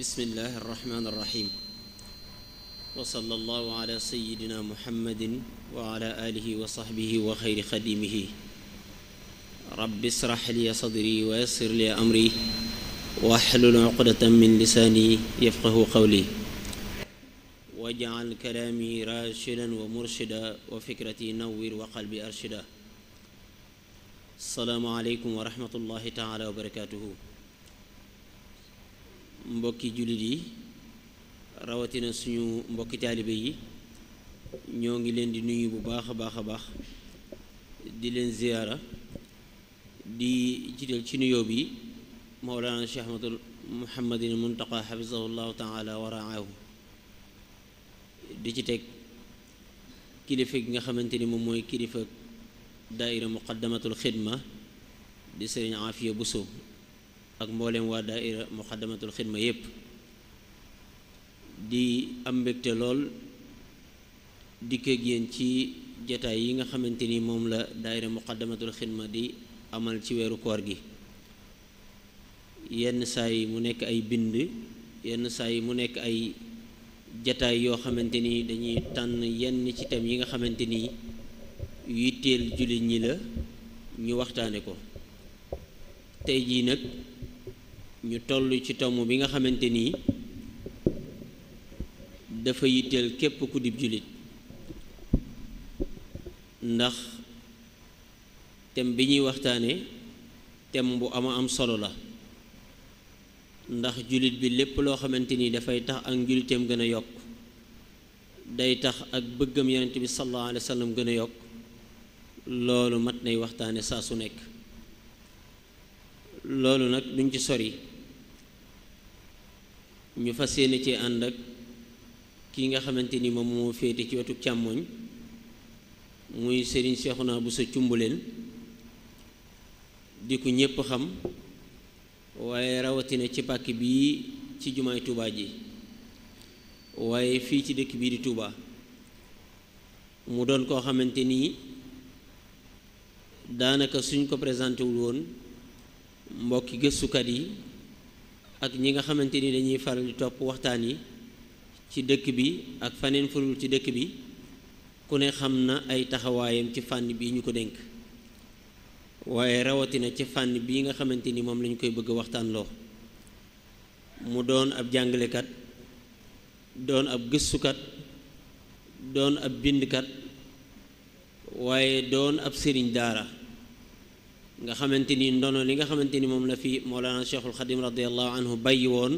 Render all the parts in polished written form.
bismillahi arrahmani irrahim wa sallallahu ala sayidina muhammadin wa ala alihi wa sahbihi wa xayri xadimihi rabbi israh li sadri wa yassir li amri wahlul uqdatan min lisaani yafqahu qawli waj'al kalaami rashidan wa murshida wa fikrati nawwir wa qalbi arshida. Assalaamu aleykum wa rahmatullahi taala wa barakatuhu. Mbokki jullit yi rawatina suñu mbokki taalibe yi ñoo ngi leen di nuyu bu baax a baax di leen ziyaara di jiital ci nuyoo bi Mawlana Cheikh Ahmadul Muhammadin Muntaqa xafisahullahu taala wa raahu, di ci teg kilifa gi nga xamante ni moom mooy kilifa daaira muqaddamatul xidma di sëriñ Afiya Buso ak mboolem waa daaira muqaddamatul xidma yépp, di am mbégte lool dikk ak yéen ci jataay yi nga xamante ni moom la daaira muqaddamatul xidma di amal ci weeru koor gi. yenn saa yi mu nekk ay bind, yenn saa yi mu nekk ay jataay yoo xamante ni dañuy tànn yenn ci thèmes yi nga xamante ni yitteel jullit ñi la ñu waxtaane ko. tey jii nag ñu toll ci tomb bi nga xamante ni dafa yitteel képp ku dib jullit, ndax thème bi ñuy waxtaane thème bu am solo la. ndax jullit bi lépp loo xamante ni dafay tax ak njuliteem gën a yokk, day tax ak bëggam yonent bi sallallahu alayhi wa sallam gën a yokk, loolu mat nay waxtaane saa su nekk. loolu nag duñ ci sori, ñu fas yéene ci ànd ak ki nga xamante ni moom moo féete ci wetu càmmoñ muy Serigne Cheikhouna Bousso Cumbuleen, di ko ñépp xam waaye rawatina ci pàkk bii ci jumaay Tuubaa ji, waaye fii ci dëkk bii di Tuubaa. mu doon koo xamante ni daanaka suñ ko présenté wul woon mbokki gëstukat yi ak ñi nga xamante ni dañuy faral di topp waxtaan yi ci dëkk bi ak faneen furul ci dëkk bi, ku ne xam na ay taxawaayam ci fànn bii ñu ko dénk, waaye rawatina ci fànn bii nga xamante ni moom lañu koy bëgg waxtaan loo. mu doon ab jàngalekat, doon ab gëstukat, doon ab bindkat, waaye doon ab sëriñ daara nga xamante ni ndono li nga xamante ni moom la fi Mawlana Cheikhul Xadim radiallahu anhu bàyyi woon,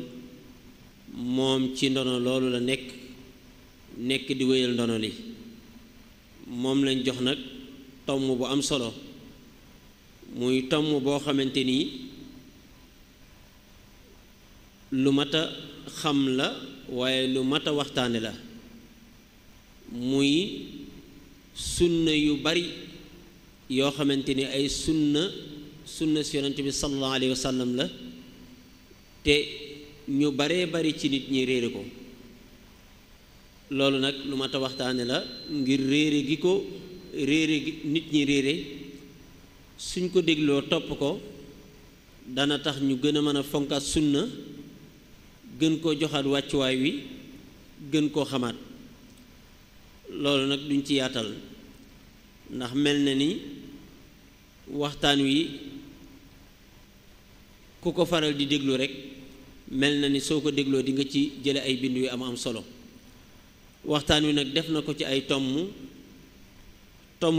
moom ci ndono loolu la nekk di wéyal ndono li. moom lañ jox nag tomb bu am solo, muy tomb boo xamante ni lu mat a xam la waaye lu mat a waxtaane la, muy sunna yu bari yoo xamante ni ay sunna si yonent bi sallallahu alayhi wa sallam la, te ñu baree bari ci nit ñi réere ko. loolu nag lu mat a waxtaane la ngir réere gi nit ñi réere, suñ ko dégloo topp ko dana tax ñu gën a mën a fonkaat sunna, gën koo joxaat wàccuwaay wi, gën koo xamaat. loolu nag duñ ci yaatal ndax mel na ni waxtaan wi ku ko faral di déglu rekk mel na ni soo ko dégloo di nga ci jële ay bind yu am solo. waxtaan wi nag def na ko ci ay tomb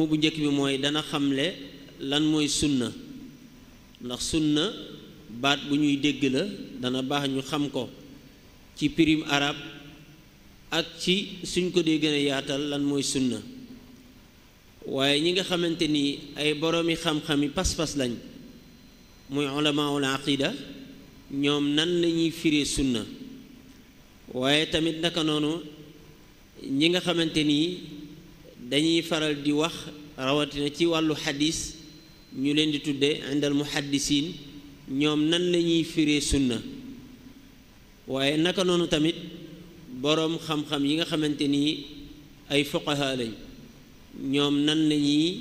bu njëkk bi mooy dana xamle lan mooy sunna, ndax sunna baat bu ñuy dégg la, dana baax ñu xam ko ci pirim arab ak ci suñ ko dee gën a yaatal lan mooy sunna. waaye ñi nga xamante ni ay boroomi xam-xami pas-pas lañ, muy ulamaul aqida, ñoom nan lañuy firee sunna. waaye tamit naka noonu ñi nga xamante ni dañuy faral di wax rawatina ci wàllu xadis, ñu leen di tudde indal muhaddisiin, ñoom nan lañuy firee sunna. waaye naka noonu tamit boroom xam-xam yi nga xamante ni ay fuqaha lañ, ñoom nan lañuy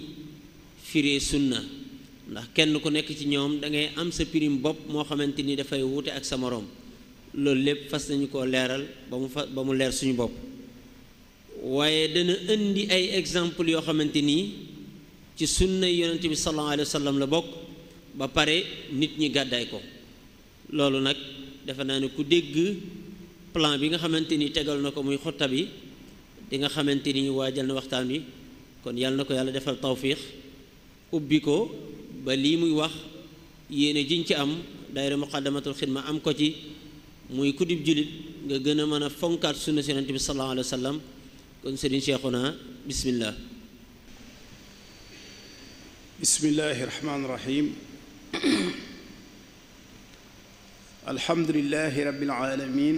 firee sunna. ndax kenn ku nekk ci ñoom dangay am sa pirim bopp moo xamante ni dafay wuute ak sa moroom, loolu lépp fas nañu koo leeral ba mu leer suñu bopp waaye dana indi ay exemple yoo xamante nii ci sunna yonent bi sallallahu alayhi wa sallam la bokk ba pare nit ñi gàddaay ko loolu nag defe naa ne ku dégg plan bi nga xamante ni tegal na ko muy xotta bi di nga xamante ni waajal na waxtaan wi kon yàlla na ko yàlla defal tawfiix ubbi ko ba lii muy wax yéene jiñ ci am daayira muqaddamatul xidma am ko ci muy kudib julit nga gën a mën a fonkaat sunna yonent bi sallallahu alayhi wa sallam kon sëriñ Cheikhouna bismillah bismillahi rahmaani rahim alhamdulillahi rabbil alamin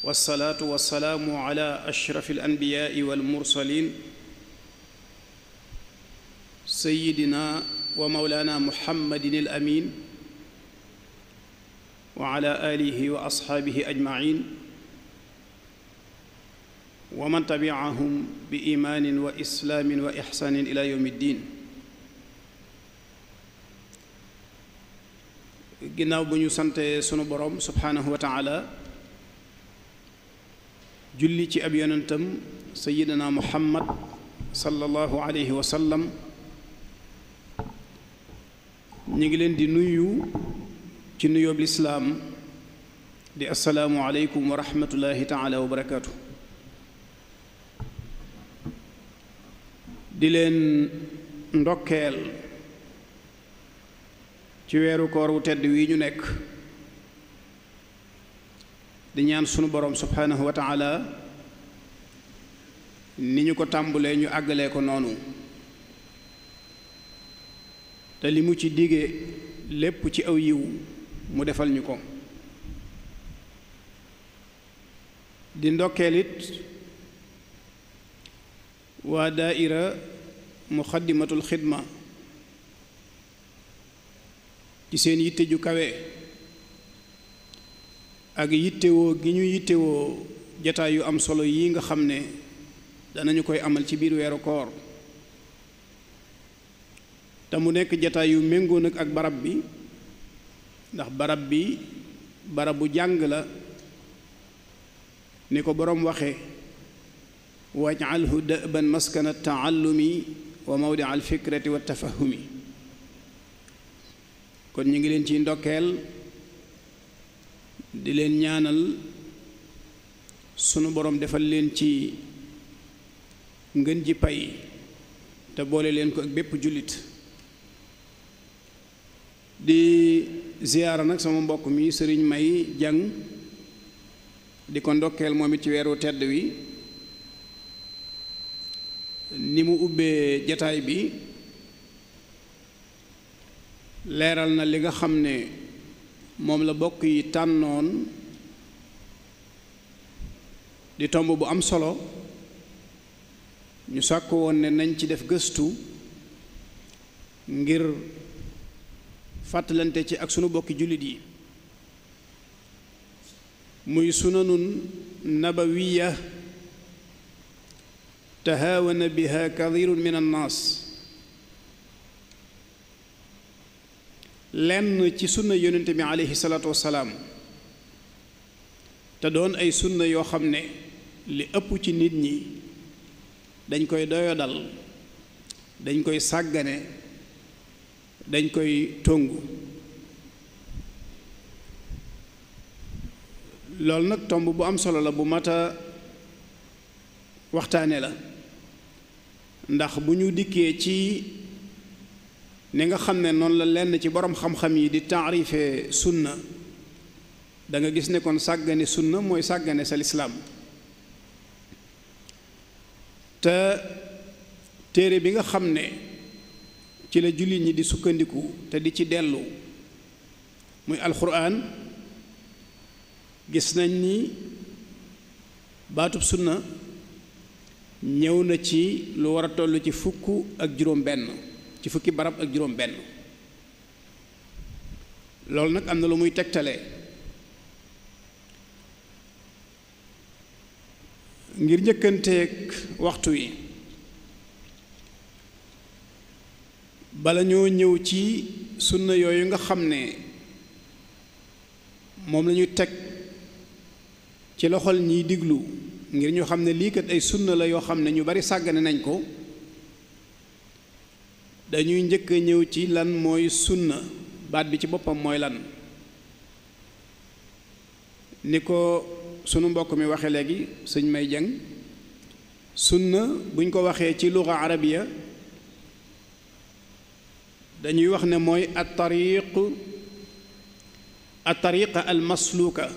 wassalaatu wassalaamu ala ashrafil anbiyaai wal mursalin sayyidina wa mawlana muhammadin al amin wa ala alihi wa ashaabihi ajmain wa man tabiahum bi imaanin wa islaamin wa ixsaanin ila yawmi ddin ginnaaw bu ñu sante sunu borom subhaanahu wa taala julli ci ab yonentam sayyidina muhammad sallallahu alayhi wa sallam ñu ngi leen di nuyu ci nuyoob lislaam di assalaamu aleykum wa rahmatullahi taala wa barakaatu di leen ndokkeel ci weeru koor wu tedd wi ñu nekk di ñaan sunu borom subhaanahu wa taala ni ñu ko tàmbulee ñu àggalee ko noonu te li mu ci dige lépp ci aw yiw mu defal ñu ko di ndokkeel it waa daaira muxaddimatul xidma ci seen yitte ju kawe ak yittewoo gi ñu yittewoo jataay yu am solo yi nga xam ne danañu koy amal ci biir weeru koor te mu nekk jataay yu méngoo nag ak barab bi ndax barab bi barabu jàng la ni ko boroom waxe waj'alhu da'ban maskana taallumi wa mawdia alfikrati wa tafahumi kon ñu ngi leen ciy ndokkeel di leen ñaanal sunu borom defal leen ci ngën ji pay te boole leen ko ak bépp jullit di ziyaara nag sama mbokk mi sëriñ May Jang di ko ndokkeel moom it ci weeru tedd wi ni mu ubbee jataay bi leeral na li nga xam ne moom la bokk yi tànnoon di tomb bu am solo ñu sàkk woon ne nañ ci def gëstu ngir fàttalante ci ak sunu bokki jullit yi muy sunanun nabawiya tahaawana biha kathirun min annaas lenn ci sunna yonente bi aleyhi salaatu wassalaam te doon ay sunna yoo xam ne li ëpp ci nit ñi dañ koy doyodal dañ koy sàggane dañ koy tongu loolu nag tomb bu am solo la bu mat a waxtaane la ndax bu ñu dikkee ci ni nga xam ne noonu la lenn ci borom xam-xam yi di taarife sunna da nga gis ne kon sàggane sunna mooy sàggane sa lislaam te téere bi nga xam ne ci la jullit ñi di sukkandiku te di ci dellu muy alxuraan gis nañ ni baatub sunna ñëw na ci lu war a toll ci fukk ak juróom benn ci fukki barab ak juróom benn loolu nag am na lu muy tegtale ngir njëkkanteeg waxtu wi bala ñoo ñëw ci sunna yooyu nga xam ne moom la ñuy teg ci loxol ñiy diglu ngir ñu xam ne lii kat ay sunna la yoo xam ne ñu bari sàggane nañ ko dañuy njëkk a ñëw ci lan mooy sunna baat bi ci boppam mooy lan ni ko sunu mbokk mi waxe léegi sëñ May Jeng sunna buñ ko waxee ci luga arabiya dañuy wax ne mooy at-tariqa al-masluuka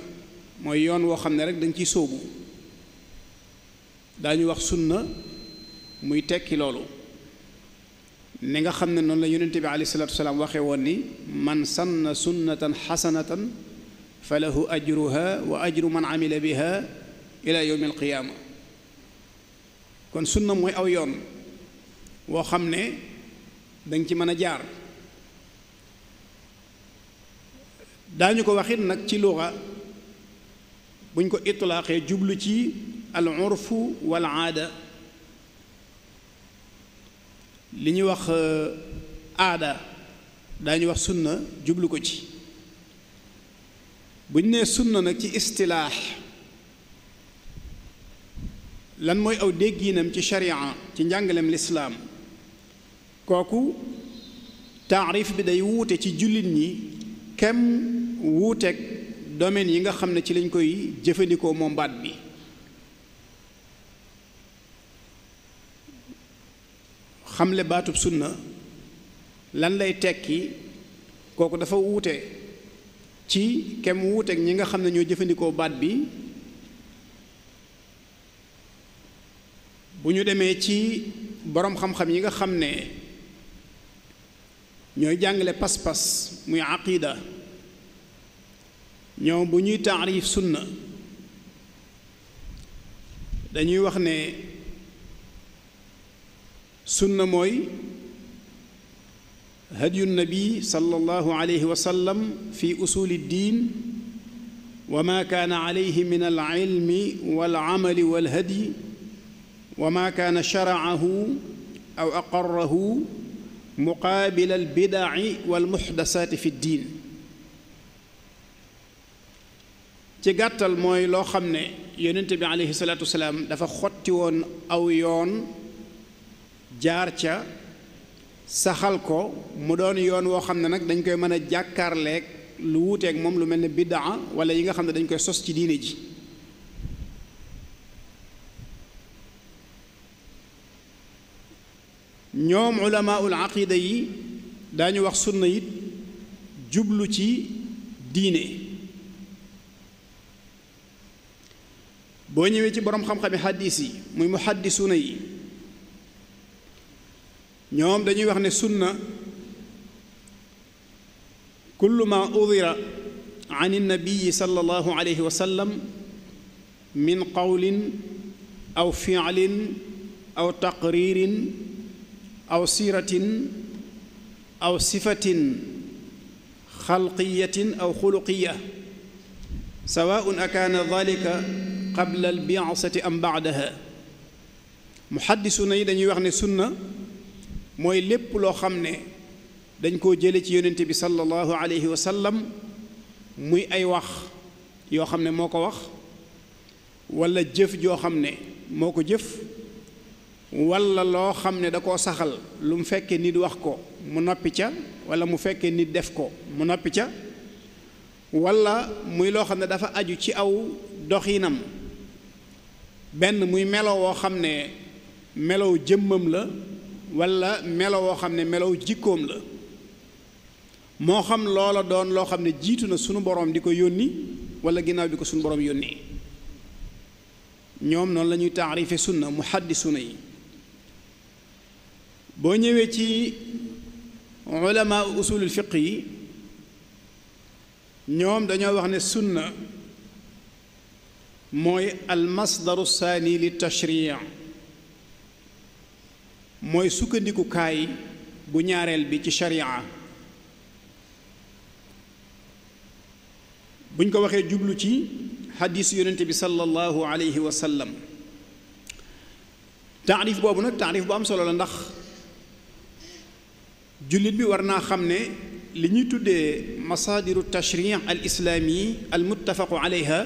mooy yoon woo xam ne rek dañ ciy sóobu daañu wax sunna muy tekki loolu ni nga xam ne noonu la yonent bi alayhi salaatu wasalaam waxee woon ni man sanna sunnatan xasanatan fa lahu ajruha wa ajru man amila biha ila yawmi alqiyaama kon sunna mooy aw yoon woo xam ne danga ci mën a jaar daañu ko waxit nag ci luga buñ ko itlaaqee jublu ci al urfu wal aada li ñuy wax aada daañu wax sunna jublu ko ci bu ñu nee sunna nag ci istilaax lan mooy aw dégginam ci sharia ci njàngalem lislaam kooku taarif bi day wuute ci jullit ñi kem wuuteeg domaine yi nga xam ne ci lañ koy jëfandikoo moom baat bi xamle baatub sunna lan lay tekki kooku dafa wuute ci kem wuuteeg ñi nga xam ne ñoo jëfandikoo baat bi bu ñu demee ci boroom xam-xam yi nga xam ne ñooy jàngale pas-pas muy aqida ñoom bu ñuy taarif sunna dañuy wax ne sunna mooy hadyu nabi sallallahu alayhi wa sallam fi usuli ddin wa ma kaana alayhi min al ilmi wal amali wal hadyi wa ma kaana sharaahu aw aqarrahu muqaabil al bidaci wal muxdasaati fi ddin ci gàttal mooy loo xam ne yonent bi alayhi salaatu wasalaam dafa xotti woon aw yoon jaar ca saxal ko mu doon yoon woo xam ne nag dañ koy mën a jàkkaarleeg lu wuuteeg moom lu mel ne biddaa wala yi nga xam ne dañ koy sos ci diine ji ñoom ulamaul aqida yi daañu wax sunna it jublu ci diine boo ñëwee ci boroom xam-xami xaddiis yi muy muhaddisuuna yi ñoom dañuy wax ne sunna kullu ma udira an nabiyi sallallahu alayhi wa sallam min qawlin aw fi'lin aw taqriirin aw siiratin aw sifatin xalqiyatin aw xuluqiya sawaa'un akaana dalika qabla albi'sati am ba'daha muhaddisuuna yi dañuy wax ne sunna mooy lépp loo xam ne dañ koo jële ci yonent bi sallallahu alayhi wa sallam muy ay wax yoo xam ne moo ko wax walla jëf joo xam ne moo ko jëf walla loo xam ne da koo saxal lu mu fekkee nit wax ko mu noppi ca walla mu fekkee nit def ko mu noppi ca walla muy loo xam ne dafa aju ci aw doxinam benn muy melo woo xam ne melow jëmmam la walla melo woo xam ne melow jikkoom la moo xam loola doon loo xam ne jiitu na sunu boroom di ko yónni walla ginnaaw bi ko sunu boroom yónni ñoom noonu la ñuy taarife sunna muhaddisuna yi boo ñëwee ci ulama usulul fiq yi ñoom dañoo wax ne sunna mooy almasdaru saani li tashrii mooy sukkandikukaay bu ñaareel bi ci sharia buñ ko waxee jublu ci xadiis yonente bi sallallahu alayhi wa sallam taarif boobu nag taarif bu am solo la ndax jullit bi war naa xam ne li ñuy tuddee masaadiru tashri' al islaami al muttafaqu alayha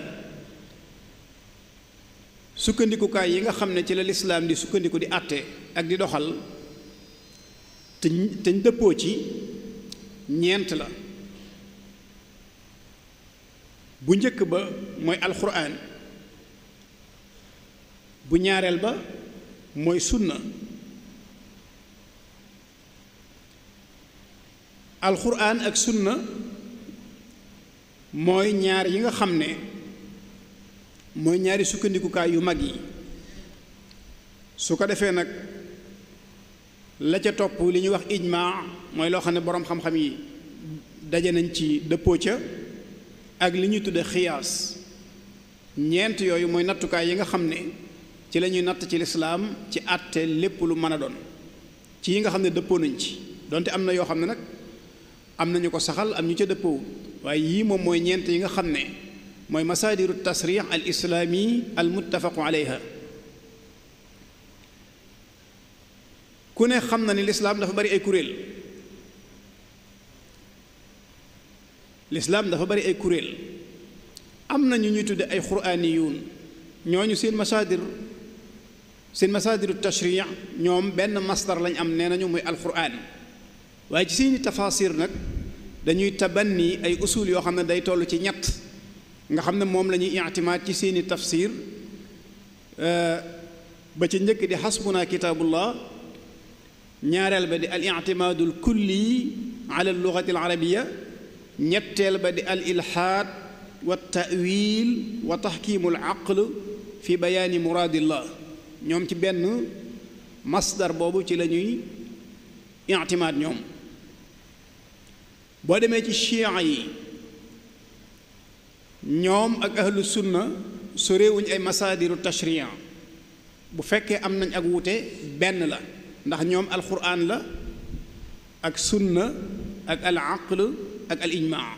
sukkandikukaay yi nga xam ne ci la lislaam di sukkandiku di àtte ak di doxal te ñu dëppoo ci ñeent la. bu njëkk ba mooy alxuraan, bu ñaareel ba mooy sunna. alxuraan ak sunna mooy ñaar yi nga xam ne mooy ñaari sukkandikukaay yu mag yi. su ko defee nag la ca topp li ñuy wax ijmaa mooy loo xam ne boroom xam-xam yi daje nañ ci dëppoo ca, ak li ñuy tudde xiyaas. ñeent yooyu mooy nattukaay yi nga xam ne ci la ñuy natt ci lislaam ci àtte lépp lu mën a doon ci yi nga xam ne dëppoo nañ ci, donte am na yoo xam ne nag am nañu ko saxal am ñu ca dëppoo, waaye yii moom mooy ñeent yi nga xam ne mooy masaadiru tasrix al islaami al muttafaqu alayha. ku ne xam na ni lislaam dafa bari ay kuréel. lislaam dafa bari ay kuréel. am na ñu ñuy tudde ay quraaniyuun, ñooñu seen masaadiru tashri' ñoom benn masdar lañ am, nee nañu muy alquraan. waaye ci seeni tafaasir nag dañuy tabanni ay usul yoo xam ne day toll ci ñett nga xam ne moom la ñuy i'timaad ci seeni tafsir. ba ci njëkk di xasbuna kitaabullah, ñaareel ba di al i'timaadul kulli ala al-lughati al-arabiyya, ñetteel ba di al ilhaad wa ta'wil wa taxkiimul aql fi bayaani muraadillah. ñoom ci benn masdar boobu ci la ñuy i'timaad ñoom. boo demee ci chiites yi ñoom ak ahlu sunna sorewuñ ay masaadiru tashri' bu fekkee am nañ ak wuute benn la, ndax ñoom alquran la ak sunna ak al aql ak al ijmaa.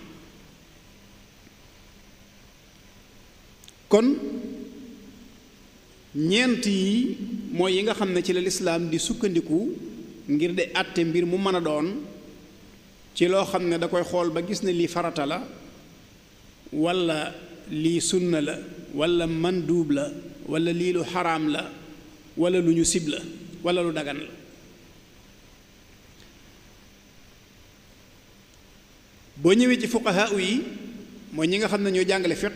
kon ñeent yi mooy yi nga xam ne ci la lislaam di sukkandiku ngir de àtte mbir mu mën a doon ci loo xam ne da koy xool ba gis ne lii farata la walla lii sunna la walla manduub la walla lii lu xaraam la walla lu ñu sib la walla lu dagan la. boo ñëwee ci fuqahaa yi mooy ñi nga xam ne ñoo jàngale fiq,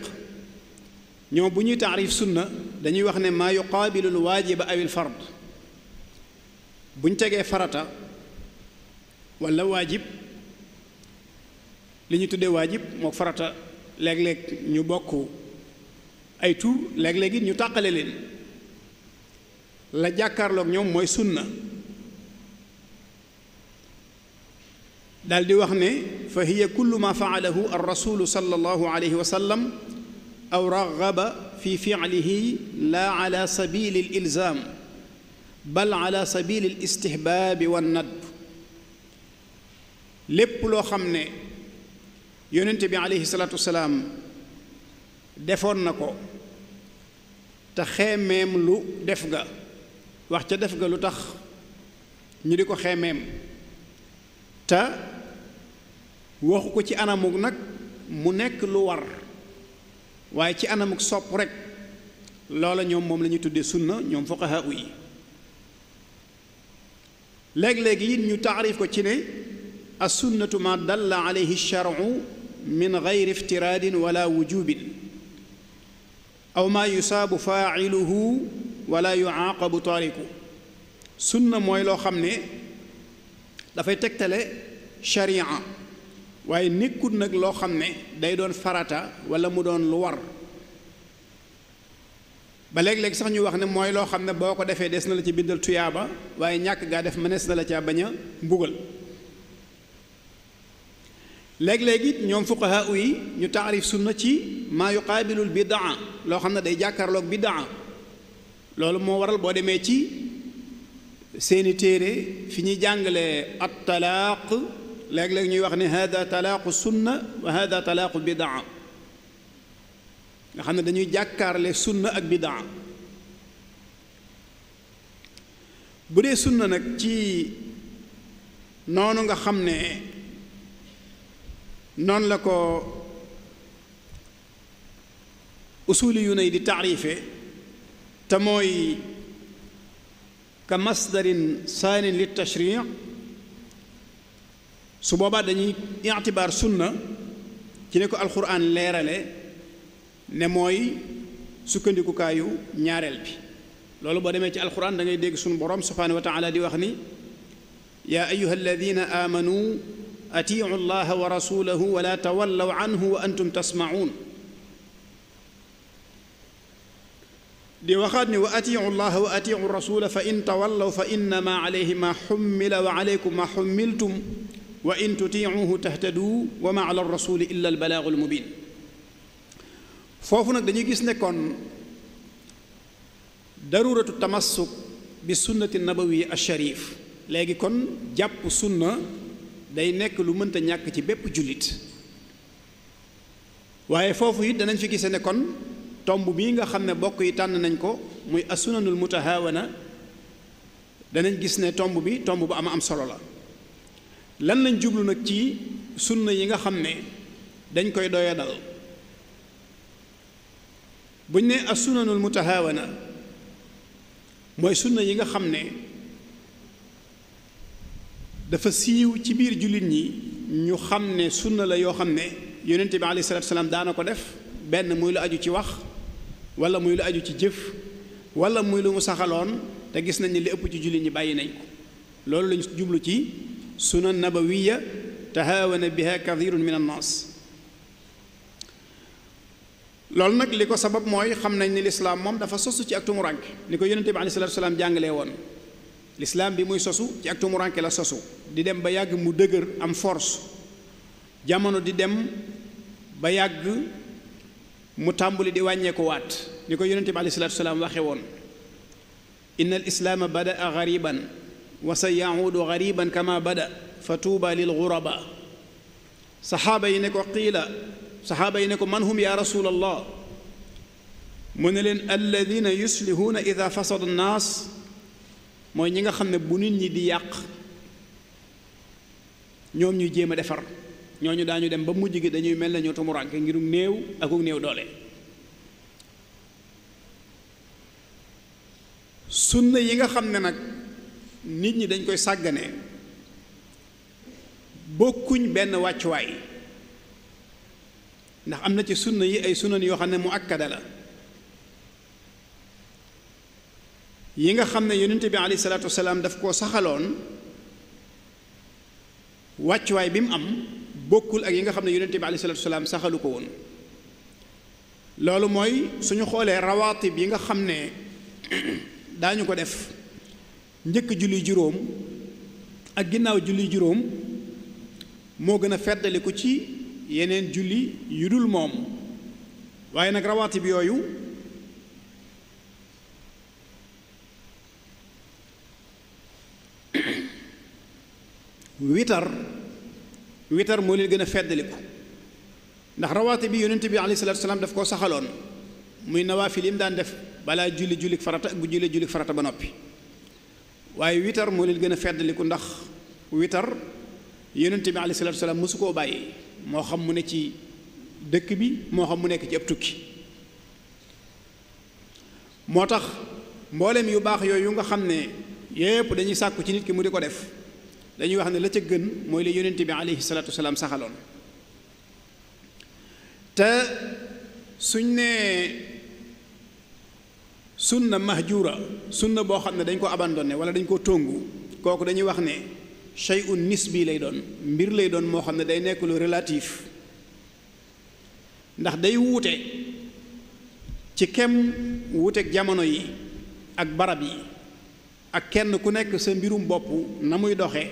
ñoom bu ñuy taarif sunna dañuy wax ne maa yuqaabilu alwaajiba aw alfard. bu ñu tegee farata walla waajib, li ñu tuddee waajib moo farata léeg-léeg ñu bokk ay tur, léeg-léeg it ñu tàqale leen. la jàkkaarloog ñoom mooy sunna. daal di wax ne fa hiya kullu ma faalahu ar rasulu sallallahu alayhi wa sallam aw raghaba fi fi'lihi la ala sabili al ilzam bal ala sabili al istihbaabi wan nadb. lépp loo xam ne yonente bi alayhi salaatu wasalaam defoon na ko te xeemeem lu def ga, wax ca def ga lu tax ñu di ko xeemeem, te waxu ko ci anamuk nag mu nekk lu war, waaye ci anamuk sopp rek, loola ñoom moom la ñuy tuddee sunna ñoom fuqahaa yi. léeg-léegi it ñu taarif ko ci ne as-sunnatu ma dalla alayhi ash-shar'u min gayri iftiraadin wala wujubin aw ma yusaabu faa'iluhu wala yu'aaqabu taariku. sunna mooy loo xam ne dafay tegtale sharia, waaye nekkul nag loo xam ne day doon farata wala mu doon lu war. ba léeg-léeg sax ñu wax ne mooy loo xam ne boo ko defee des na la ci bindal tuyaaba, waaye ñàkk gaa def mënees na la caa bañ a mbugal. léeg-léeg it ñoom fuqahaa yi ñu taarif sunna ci maa yuqaabilul bidaa, loo xam ne day jàkkaarloog bidaa. loolu moo waral boo demee ci seeni téere fi ñuy jàngalee at talaaq, léeg-léeg ñuy wax ne hada talaaqu sunna wa hada talaaqu bidaa, nga xam ne dañuy jàkkaarle sunna ak bidaa. bu dee sunna nag ci noonu nga xam ne noonu la ko usuli yu nay di taarife te mooy ka masdarin saanin li tashri' su boobaa dañuy itibaar sunna ci ne ko alquran leerale ne mooy sukkandikukaayu ñaareel bi loolu boo demee ci alquran da ngay dégg sunu borom subhaanahu wa taala di wax ni yaa ayuha alladina aamanu atiu allaha wa rasulahu wa la tawallaw anhu wa antum tasmaun di waxaat ni wa atiu allaha wa atiu rasula fa in tawallaw fa innama alayhi ma xummila wa alaykum ma xummiltum wa in tutiicuhu tahtadu wa ma ala rasuli illa albalaagu almubin foofu nag dañuy gis ne kon daruratu tamassuk bi sunnati nabawi alsharif léegi kon jàpp sunna day nekk lu mënta ñàkk ci bépp jullit waaye foofu it danañ fi gise ne kon tomb bii nga xam ne bokk yi tànn nañ ko muy asunanul mutahawana danañ gis ne tomb bi tomb bu am solo la lan lañ jublu nag ci sunna yi nga xam ne dañ koy doyadal buñ ne asunanul mutahawana mooy sunna yi nga xam ne dafa siiw ci biir jullit ñi ñu xam ne sunna la yoo xam ne yonent bi alayhi salaatu salaam daana ko def benn muy lu aju ci wax wala muy lu aju ci jëf wala muy lu mu saxaloon te gis nañ ne li ëpp ci jullit ñi bàyyi nañ ko loolu lañ jublu ci sunan nabawiya tahawana biha kathirun min annaas loolu nag li ko sabab mooy xam nañ ne lislaam moom dafa sosu ci ak tumuranke ni ko yonent bi alayhi salaatu salaam jàngalee woon lislaam bi muy sosu ci ak tumuranke la sosu di dem ba yàgg mu dëgër am force jamono di dem ba yàgg mu tàmbuli di wàññeeku waat ni ko yonente bi alayhi salaatu salaam waxe woon inna al islaama badaa gariban wa sa yahuudu gariban kama bada fa tuuba lil guraba saxaaba yi ne ko man hum ya rasulallah mu ne leen alladina yuslihuuna ida fasada annaas mooy ñi nga xam ne bu nit ñi di yàq ñoom ñuy jéem a defar ñooñu daañu dem ba mujj gi dañuy mel na ñoo tumuraanke ngirum néew akuk néew doole sunna yi nga xam ne nag nit ñi dañ koy sàggane bokkuñ benn wàccuwaay ndax am na ci sunna yi ay sunan yoo xam ne mu akkada la yi nga xam ne yonent bi alayhi salaatu wasalaam daf koo saxaloon wàccuwaay bi mu am bokkul ak yi nga xam ne yonent bi alayhi salaatu wasalaam saxalu ko woon loolu mooy suñu xoolee rawaatib yi nga xam ne daañu ko def njëkk julli juróom ak ginnaaw julli juróom moo gën a feddaliku ci yeneen julli yu dul moom waaye nag rawaatib yooyu witar moo leen gën a feddaliku ndax rawaatib bi yonent bi alayhi salaatu salaam daf koo saxaloon muy nawaafil yi mu daan def balaa julli farata ak bu julli farata ba noppi waaye witar moo leen gën a feddaliku ndax witar yonent bi alayhi salaatu salaam mosu koo bàyyi moo xam mu ne ci dëkk bi moo xam mu nekk ci ab tukki moo tax mboolem yu baax yooyu nga xam ne yépp dañuy sàkku ci nit ki mu di ko def dañuy wax ne la ca gën mooy la yonent bi alayhi salaatu wasalaam saxaloon te suñ nee sunna mahjura sunna boo xam ne dañ ko abandonné wala dañ ko tóngu kooku dañuy wax ne shay'un nisbi lay doon mbir lay doon moo xam ne day nekk lu relatif ndax day wuute ci kem wuuteeg jamono yi ak barab yi ak kenn ku nekk sa mbirum bopp na muy doxe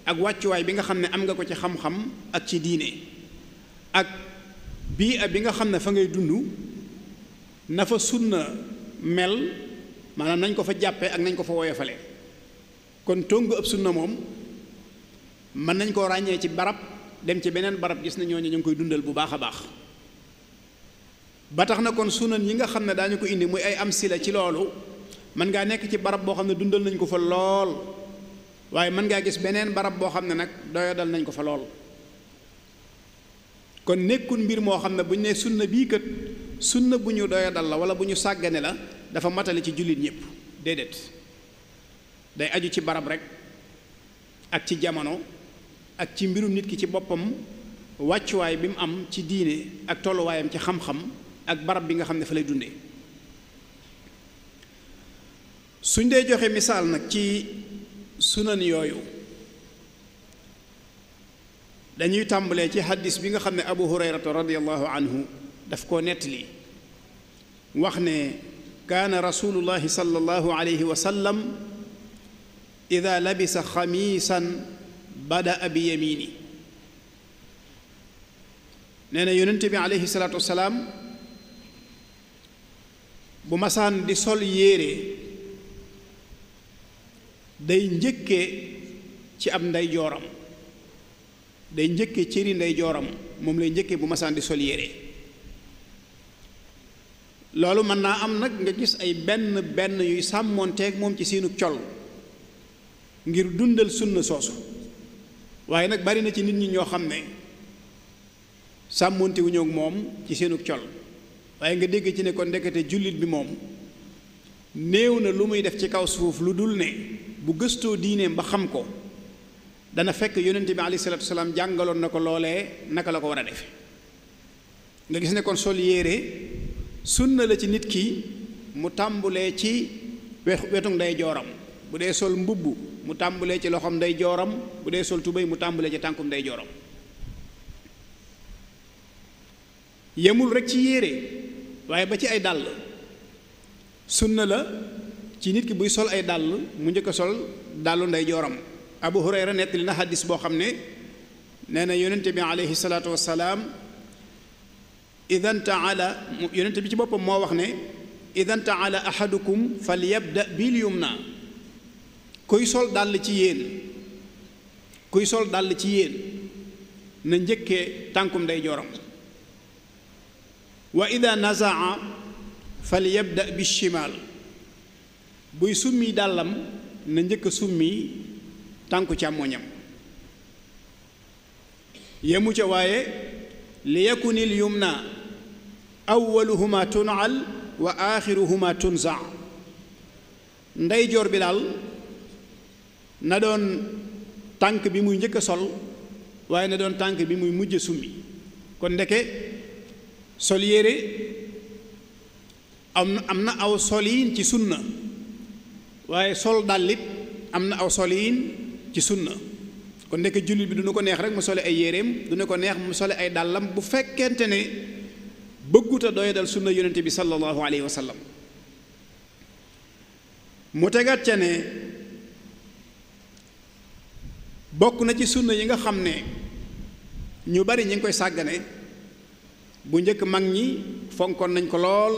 ak wàccuwaay bi nga xam ne am nga ko ci xam-xam ak ci diine ak bii bi nga xam ne fa ngay dund na fa sunna mel maanaam nañ ko fa jàppe ak nañ ko fa woyofale kon tongu ëpp sunna moom mën nañ koo ràññee ci barab dem ci beneen barab gis na ñooñu ñu ngi koy dundal bu baax a baax ba tax na kon sunan yi nga xam ne daañu ko indi muy ay am sila ci loolu mën ngaa nekk ci barab boo xam ne dundal nañ ko fa lool waaye mën ngaa gis beneen barab boo xam ne nag doyadal nañ ko fa lool kon nekkul mbir moo xam ne bu ñu nee sunna bii kat sunna bu ñu doya dal la wala bu ñu sàggane la dafa matale ci jullit ñëpp déedéet day aju ci barab rek ak ci jamono ak ci mbirum nit ki ci boppam wàccuwaay bi mu am ci diine ak tolluwaayam ci xam-xam ak barab bi nga xam ne fa lay dundee. suñ dee joxe misaal nag ci sunan yooyu dañuy tàmbalee ci xaddis bi nga xam ne abu hurayrata radiallahu anhu daf koo nettali wax ne kaana rasulullahi sallallahu alayhi wa sallam ida labisa xamiisan badaa bi yamini nee na yonent bi alayhi salaatu wasalaam bu masaan di sol yére day njëkke ci ab ndeyjooram day njëkke cëri ndeyjooram moom lay njëkke bu masaan di sol yére loolu mën naa am nag nga gis ay benn benn yuy sàmmoonteeg moom ci seenu col ngir dundal sunna soosu waaye nag bari na ci nit ñi ñoo xam ne sàmmoonte wu ñëw moom ci seenu col waaye nga dégg ci ne ko ndekete jullit bi moom néew na lu muy def ci kaw suuf lu dul ne bu gëstoo diineem ba xam ko dana fekk yonente bi alayhi salaatu wasalaam jàngaloon na ko loolee naka la ko war a defe nga gis ne kon sol yére sunna la ci nit ki mu tàmbulee ci wetu ndeyjooram bu dee sol mbubb mu tàmbulee ci loxoom ndeyjooram bu dee sol tubéy mu tàmbulee ci tànkum ndeyjooram yemul rek ci yére waaye ba ci ay dàll sunna la ci nit ki buy sol ay dàll mu njëkk a sol dàllu ndeyjooram abu hurayra nettali na xaddis boo xam ne nee na yonente bi alayhi salaatu wassalaam idan taala yonente bi ci boppam moo wax ne idan taala ahadukum fal yabda bil yumna kuy sol dàll ci yéen na njëkkee tànkum ndeyjooram wa ida nazaa fal yabda bi shimal buy summi dàllam na njëkk a summi tànku càmmoñam yemu ca waaye li yakunil yumna awwaluhuma tunal wa axiruhuma tunza ndeyjoor bi daal na doon tànk bi muy njëkk a sol waaye na doon tànk bi muy mujj summi kon ndeke sol yére am na aw soliin ci sunna waaye sol dàllit am na aw soliin ci sunna kon ndeke jullit bi du nu ko neex rek mu sole ay yéreem du nu ko neex mu sole ay dàllam bu fekkente ne bëgguta doya dal sunna yonente bi sallallahu alayhi wa sallam mu tegaat ca ne bokk na ci sunna yi nga xam ne ñu bari ñi ngi koy sàggane bu njëkk mag ñi fonkoon nañ ko lool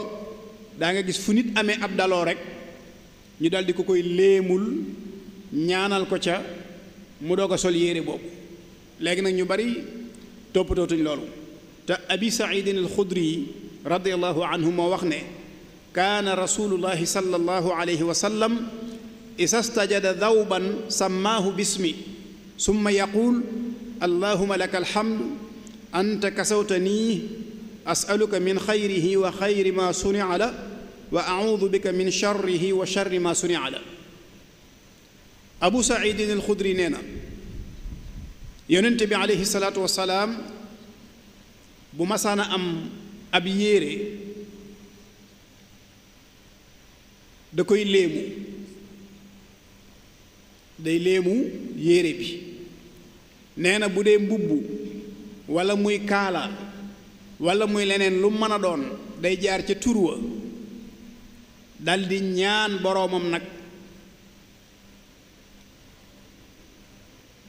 daa nga gis fu nit amee ab daloo rek ñu daldi ko koy léemul ñaanal ko ca mu doog a sol yére boobu léegi nag ñu bari toppatootuñ loolu te abi saidin alxudri radiallahu anhu moo wax ne kaana rasulullahi sallallahu alayhi wa sallam isa stajada dawban sammaahu bismi summa yaqul allahuma laka alhamdu anta kasawtanii asaluka min xayrihi wa xayri ma sunia la wa audu bika min charrihi wa charri ma sunia la abu saidin alxudri nee na yonente bi aleyhi salaatu wasalaam bu masaana am ab yére da koy léemu day léemu yére bi nee na bu dee mbubb wala muy kaala wala muy leneen lu mën a doon day jaar ca tur wa daldi ñaan boroomam nag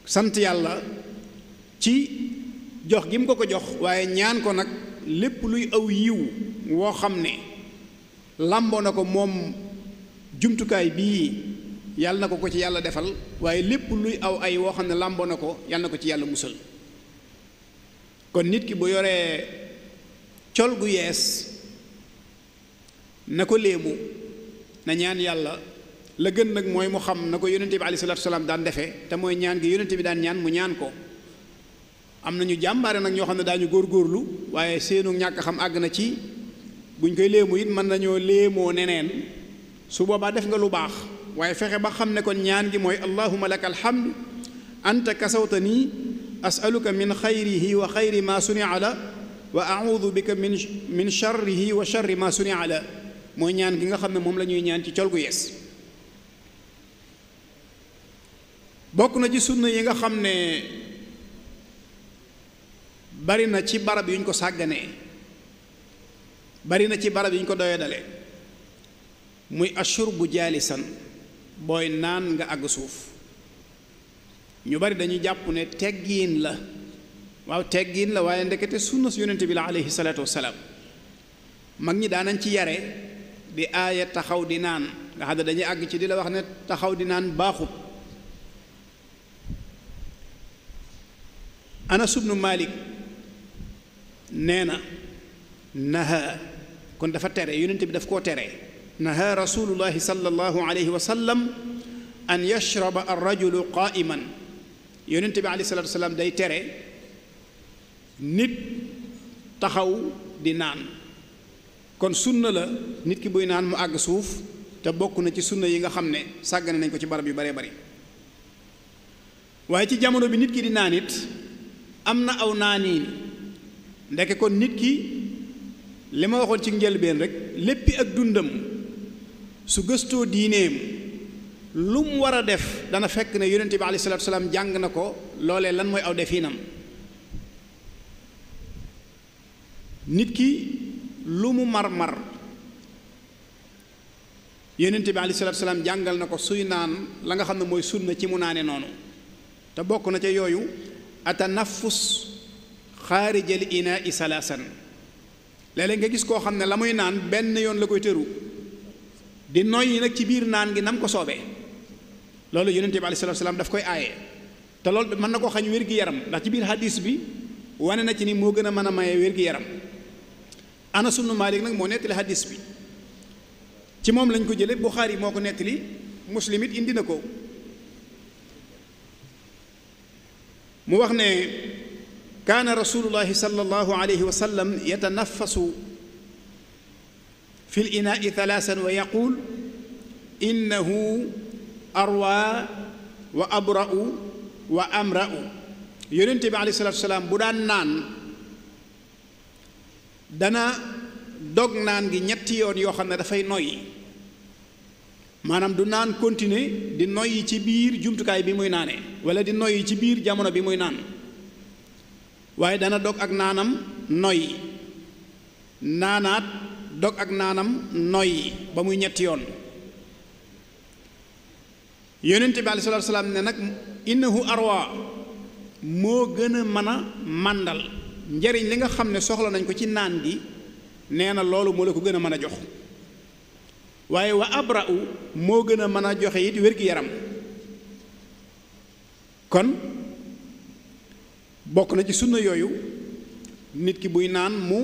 sant yàlla ci jox gi mu ko jox waaye ñaan ko nag lépp luy aw yiw woo xam ne làmboo na ko moom jumtukaay bii yàlla na ko ci yàlla defal waaye lépp luy aw ay woo xam ne làmboo na ko yàlla na ko ci yàlla musal kon nit ki bu yoree col gu yees na ko léemu na ñaan yàlla la gën nag mooy mu xam na ko yonente bi alayhi salaatu salaam daan defee te mooy ñaan gi yonente bi daan ñaan mu ñaan ko am nañu jàmbaare nag ñoo xam ne daañu góorgóorlu waaye seenu ñàkk xam àgg na ci buñ koy léemu it mën nañoo léemoo neneen su boobaa def nga lu baax waaye fexe ba xam ne kon ñaan gi mooy allahumma laka alhamd anta kasawtani asaluka min xayrihi wa xayri ma sunia la wa audu bika min charrihi wa charri ma sunia la mooy ñaan gi nga xam ne moom la ñuy ñaan ci col gu yees bokk na ci sunna yi nga xam ne bari na ci barab yu ñu ko sàgganee bari na ci barab yu ñu ko doyadale muy ashurbu jaalisan booy naan nga àgg suuf ñu bari dañuy jàpp ne teggiin la waaw teggiin la waaye ndekete sunna su yonente bi la aleyhi salaatu wasalaam mag ñi daanañ ci yare di aaya taxaw di naan nga xam ne dañuy àgg ci di la wax ne taxaw di naan baaxut Anas ibnu Malik nee na naha kon dafa tere yonente bi daf koo tere naha rasulullahi sallallahu alayhi wa sallam an yashraba arrajulu qaa'iman yonente bi alayhi salaatu wasalaam day tere nit taxaw di naan kon sunna la nit ki buy naan mu àgg suuf te bokk na ci sunna yi nga xam ne sàggane nañ ko ci barab yu baree bari waaye ci jamono bi nit ki di naan it am na aw naaniin ndeke kon nit ki li ma waxoon ci njëlbeen rek léppi ak dundam su gëstoo diineem lu mu war a def dana fekk ne yonente bi alayhi salaatu salaam jàng na ko loolee lan mooy aw defiinam nit ki lu mu mar-mar yonente bi alayhi salaatu salaam jàngal na ko suy naan la nga xam ne mooy sunna ci mu naane noonu te bokk na ca yooyu atanafus xaarijal inaa i salaasan léeg-léeg nga gis koo xam ne la muy naan benn yoon la koy tëru di noyyi nag ci biir naan gi nam ko soobee loolu yonente bi alayhi salaatu salaam daf koy aaye te loolu mën na koo xañ wér-gi-yaram ndax ci biir hadis bi wane na ci ni moo gën a mën a maye wér-gi-yaram Anas ibnu Maalik nag moo nettali hadis bi ci moom lañ ko jële Buxaari moo ko nettali Muslim it indi na ko mu wax ne kaana rasulullahi sallallahu alayhi wa sallam yatanafasu fi l inaai thalaasan wa yaquul innahu arwa wa abra'u wa amra'u yonente bi alayhi salaatu wasalaam bu daan naan dana dog naan gi ñetti yoon yoo xam ne dafay noyyi maanaam du naan continuer di noyyi ci biir jumtukaay bi muy naane wala di noyyi ci biir jamono bi muy naan waaye dana dog ak naanam noyyi naanaat dog ak naanam noyyi ba muy ñetti yoon yonente bi alayhi salaatu salaam ne nag innahu arwa moo gën a mën a màndal njariñ li nga xam ne soxla nañ ko ci naan gi nee na loolu moo la ko gën a mën a jox waaye wa abra'u moo gën a mën a joxe it wér-gi-yaram kon bokk na ci sunna yooyu nit ki buy naan mu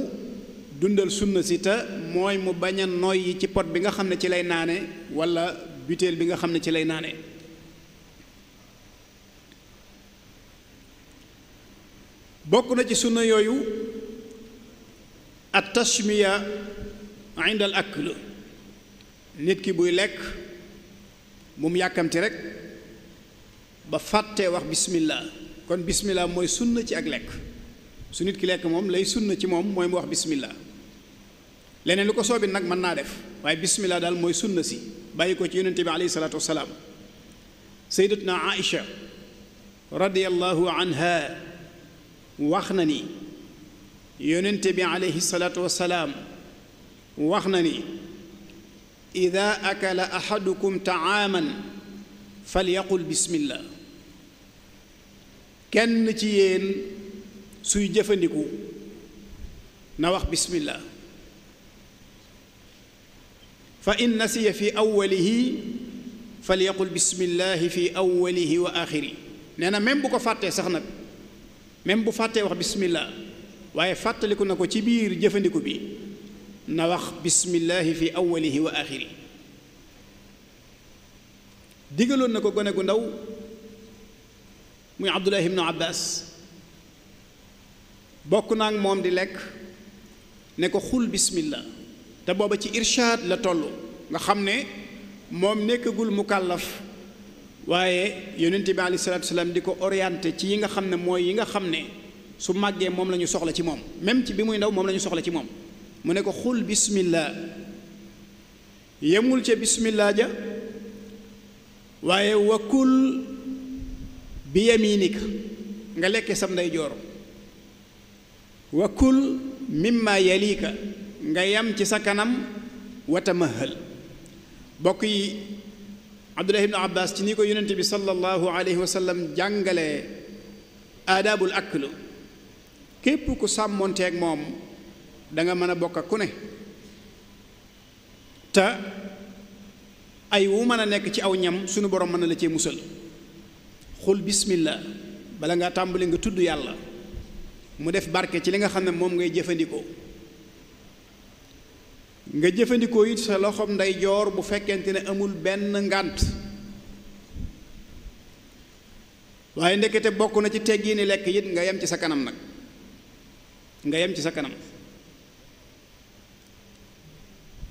dundal sunna si te mooy mu bañ a noyyi ci pot bi nga xam ne ci lay naane walla butéel bi nga xam ne ci lay naane bokk na ci sunna yooyu at tashmiya inda al akl nit ki buy lekk mu yàkkamti rek ba fàttee wax bismillah kon bismillah mooy sunna ci ak lekk su nit ki lekk moom lay sunna ci moom mooy mu wax bismillah leneen lu ko soobit nag mën naa def waaye bismillah daal mooy sunna si bàyyi ko ci yonente bi alayhi salaatu wasalaam sayyidatuna Aïcha radiyallahu anha wax na ni yonente bi alayhi salaatu wasalaam wax na ni ida akala ahadukum taaman falyaqul bismillah kenn ci yéen suy jëfandiku na wax bismillah fa in nasiya fi awwalihi falyaqul bismillahi fi awwalihi wa axiri nee na même bu ko fàttee sax nag même bu fàttee wax bismillah waaye fàttaliku na ko ci biir jëfandiku bi na wax bismillahi fi awwalihi wa axiri digaloon na ko gone gu ndaw muy Abdullah ibnu Abbas bokk naa ak moom di lekk ne ko xul bismillah te booba ci irshaad la toll nga xam ne moom nekkagul mukallaf waaye yonent bi alayhi salaatu wasalaam di ko orienté ci yi nga xam ne mooy yi nga xam ne su màggee moom la ñu soxla ci moom même ci bi muy ndaw moom la ñu soxla ci moom mu ne ko xul bismillah yemul ca bismillah ja waaye wakul bi yaminika nga lekke sam ndeyjoor wakul mimma yalika nga yam ci sa kanam watamahal bokk yi Abdullah ibn Abbas ci ni ko yonent bi sallallahu alayhi wa sallam jàngale aadaabul aklu képp ku sàmmonteeg moom da nga mën a bokk ak ku ne te ay wu mën a nekk ci aw ñam sunu borom mën na la cee musal xul bismillah bala ngaa tàmbali nga tudd yàlla mu def barke ci li nga xam ne moom ngay jëfandikoo nga jëfandikoo it sa loxoom ndeyjoor bu fekkente ne amul benn ngànt waaye ndekete bokk na ci teggiini lekk it nga yem ci sa kanam nag nga yem ci sa kanam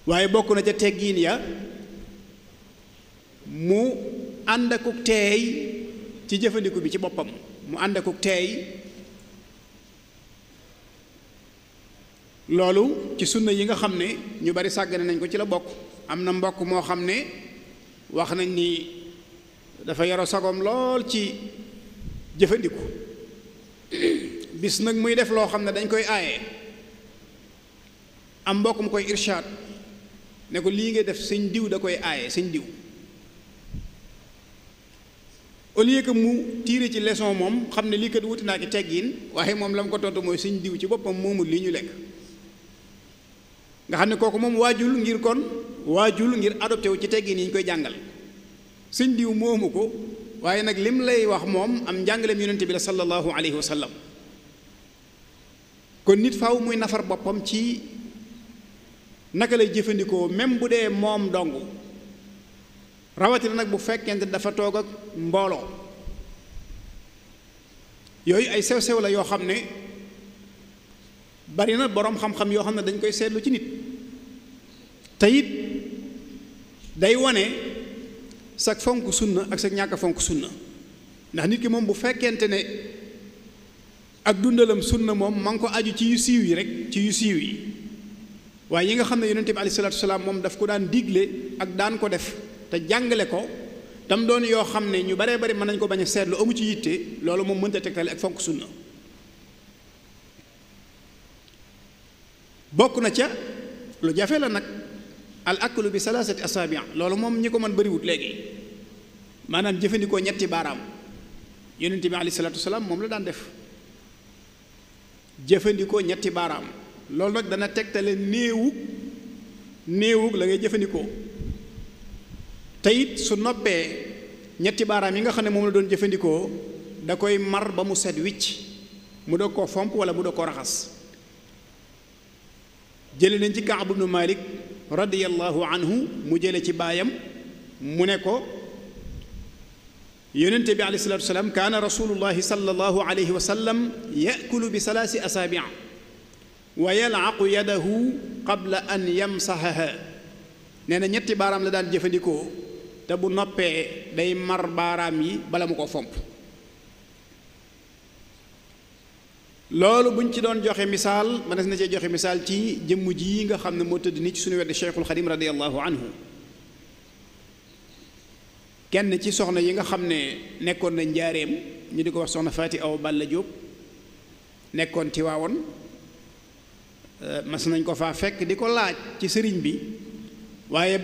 waaye bokk na ca teggiin ya mu ànd akuk teey ci jëfandiku bi ci boppam mu ànd akuk teey loolu ci sunna yi nga xam ne ñu bari sàggane nañ ko ci la bokk am na mbokk moo xam ne wax nañ ni dafa yaro sagom lool ci jëfandiku bis nag muy def loo xam ne dañ koy aaye am mbokk mu koy irshaad ne ko lii ngay def sëñ diw da koy aaye sëñ diw au lieu que mu tiire ci leçon moom xam ne lii kat wuti naa ki teggiin waaye moom la mu ko tontu mooy sëñ diw ci boppam moomul lii ñu lekk nga xam ne kooku moom waajul ngir adopté wu ci teggiin yi ñu koy jàngal sëñ diw moomu ko waaye nag lim lay wax moom am njàngaleem yonente bi la sallallahu alayhi wa sallam kon nit faaw muy nafar boppam ci naka lay jëfandikoo même bu dee moom dong rawatina nag bu fekkente dafa toog ak mbooloo yooyu ay sew-sew la yoo xam ne bari na boroom xam-xam yoo xam ne dañ koy seetlu ci nit te it day wane sa fonk sunna ak sa ñàkk fonk sunna ndax nit ki moom bu fekkente ne ak dundalam sunna moom ma ngi ko aju ci yu siiw yi rek ci yu siiw yi waaye yi nga xam ne yonente bi alayhi salaatu wasalaam moom daf ko daan digle ak daan ko def te jàngale ko tam doon yoo xam ne ñu baree bari mën nañ ko bañ a seetlu amu ci yitte loolu moom mënta tegtale ak fonk sunna bokk na ca lu jafe la nag al aklu bi salaasati asaabi' loolu moom ñi ko mën bariwut léegi maanaam jëfandikoo ñetti baaraam yonent bi alayhi salaatu wasalaam moom la daan def jëfandikoo ñetti baaraam loolu nag dana tegtale néewug la ngay jëfandikoo te it su noppee ñetti baaraam yi nga xam ne moom la doon jëfandikoo da koy mar ba mu set wicc mu doog koo fomp wala mu doog koo raxas jële nañ ci Kaab ibnu Malik radiyallahu anhu mu jële ci baayam mu ne ko yonente bi alayhi salaatu wasalaam kaana rasulullahi sallallahu alayhi wa sallam yakulu bi salaasi asaabi' wa yal'aqu yadahu qabla an yamsahaha nee na ñetti baaraam la daan jëfandikoo te bu noppee day mar baaraam yi bala mu ko fomp loolu buñ ci doon joxe misaal mënees na cee joxe misaal ci jëmm ji nga xam ne moo tëdd nii ci suñu wedd Cheikhul Xadim radiyallahu anhu kenn ci soxna yi nga xam ne nekkoon na njaareem ñu di ko wax soxna Faati Awa Balla Jóob nekkoon Tiwaawoon mas nañ ko faa fekk di ko laaj ci sëriñ bi waaye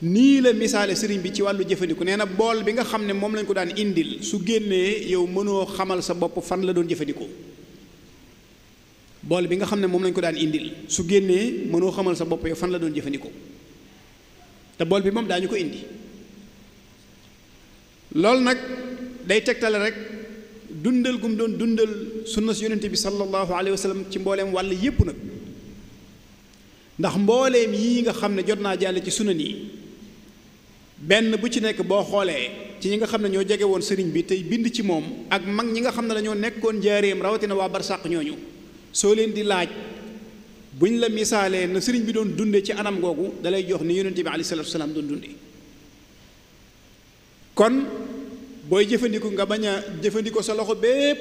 nii la misaale sëriñ bi ci wàllu jëfandiku nee na bool bi nga xam ne moom lañ ko daan indil su génnee yow mënoo xamal sa bopp fan la doon jëfandikoo bool bi nga xam ne moom lañ ko daan indil su génnee mënoo xamal sa bopp yow fan la doon jëfandikoo te bool bi moom daañu ko indi loolu nag day tegtale rek dundal gum doon dundal sunna si yonente bi sallallahu alayhi wa sallam ci mbooleem wàll yépp nag ndax mbooleem yii nga xam ne jot naa jàll ci sunan yi benn bu ci nekk boo xoolee ci ñi nga xam ne ñoo jege woon sëriñ bi tey bind ci moom ak mag ñi nga xam ne dañoo nekkoon njaareem rawatina waa barsàq ñooñu soo leen di laaj buñ la misaalee na sëriñ bi doon dunde ci anam googu dalay jox ni yonente bi alayhi salaatu wasalaam doon dunde kon booy jëfandiku nga bañ a jëfandikoo sa loxo bépp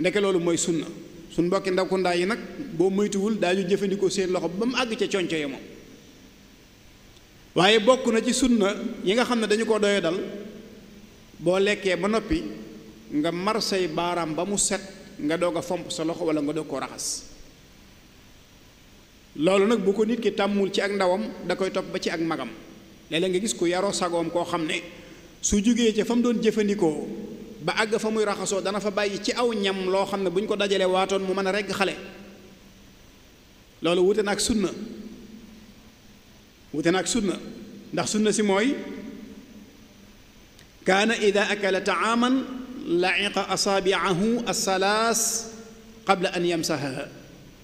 ndeke loolu mooy sunna suñ mbokki ndaw ko ndaa yi nag boo moytuwul daañu jëfandikoo seen loxo ba mu àgg ca conco ya moom waaye bokk na ci sunna yi nga xam ne dañu ko doye dal boo lekkee ba noppi nga mar say baaraam ba mu set nga doog a fomp sa loxo wala nga doog koo raxas loolu nag bu ko nit ki tàmmul ci ak ndawam da koy topp ba ci ak magam léeg-léeg nga gis ku yaroo sagoom koo xam ne su jógee ca fa mu doon jëfandikoo ba àgg fa muy raxasoo dana fa bàyyi ci aw ñam loo xam ne bu ñu ko dajalee waatoon mu mën a regg xale loolu wute na ak sunna ndax sunna si mooy kaana ida akala taaman laiqa asaabiahu assalaas qabla an yamsahaha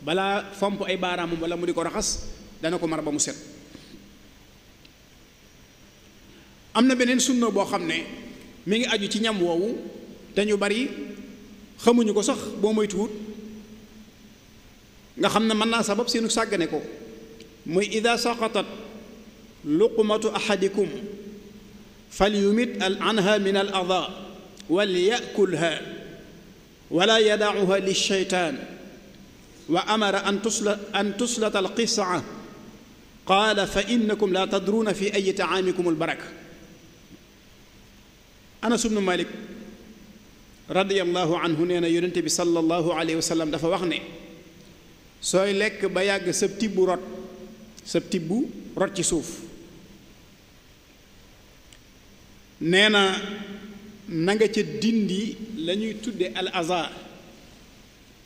balaa fomp ay baaraamam wala mu di ko raxas dana ko mar ba mu set am na beneen sunna boo xam ne mi ngi aju ci ñam woowu te ñu bari xamuñu ko sax boo moytuwut nga xam ne mën naa sabab seenu sàggane ko muy ida saqatat luqmatu ahadikum falyumit anha min al adaa wal yakulha wala yadauha lilcheytaan wa amara an tuslata al qisaa qaala fa innakum la tadruuna fi ay taamikum al baraka Anas ibnu Malik radiyallahu anhu nee na yonente bi sallallahu alayhi wa sallam dafa wax ne sooy lekk ba yàgg sab tibbu rot ci suuf nee na nga ca dindi la ñuy tudde al aza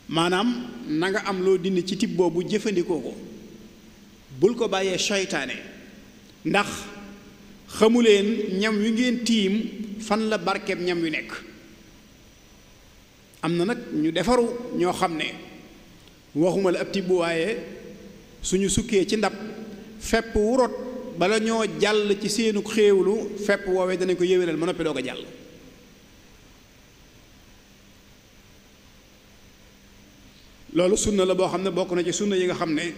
maanaam na nga am loo dindi ci tibb boobu jëfandikoo ko bul ko bàyyee seytaane ndax xamuleen ñam wi ngeen tiim fan la barkeeb ñam wi nekk am na nag ñu defaru ñoo xam ne waxuma la ab tibb waaye suñu sukkee ci ndab fepp wu rot bala ñoo jàll ci seenu xéewlu fepp woowee danañ ko yéwénal ma noppi doog a jàll loolu sunna la boo xam ne bokk na ci sunna yi nga xam ne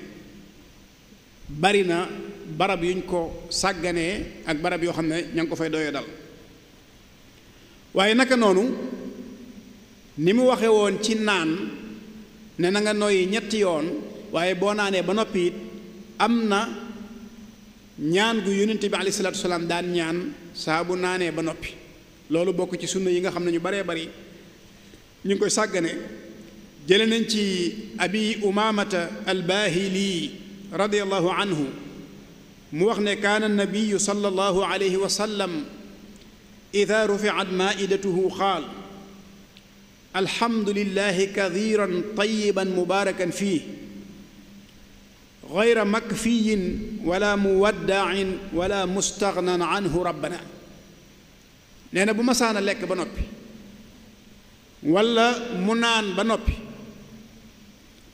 bari na barab yuñ ko sàgganee ak barab yoo xam ne ña ngi ko fay doyee dal waaye naka noonu ni mu waxe woon ci naan ne na nga noyyi ñetti yoon waaye boo naanee ba noppi it am na ñaan gu yonent bi alayhi salaatu wasalaam daan ñaan saa bu naanee ba noppi loolu bokk ci sunna yi nga xam ne ñu baree bari ñu ngi koy sàggane jële nañ ci abi umamata albahili radiyallahu anhu mu wax ne kaana nabiyu sallallahu alayhi wa sallam ida rufiat maidatuhu qaal alhamdulillahi kathiran tayiban mubarakan fii gayra makfiyin wala muwaddacin wala mustaghnan anhu rabbana nee na bu ma saana lekk ba noppi wala mu naan ba noppi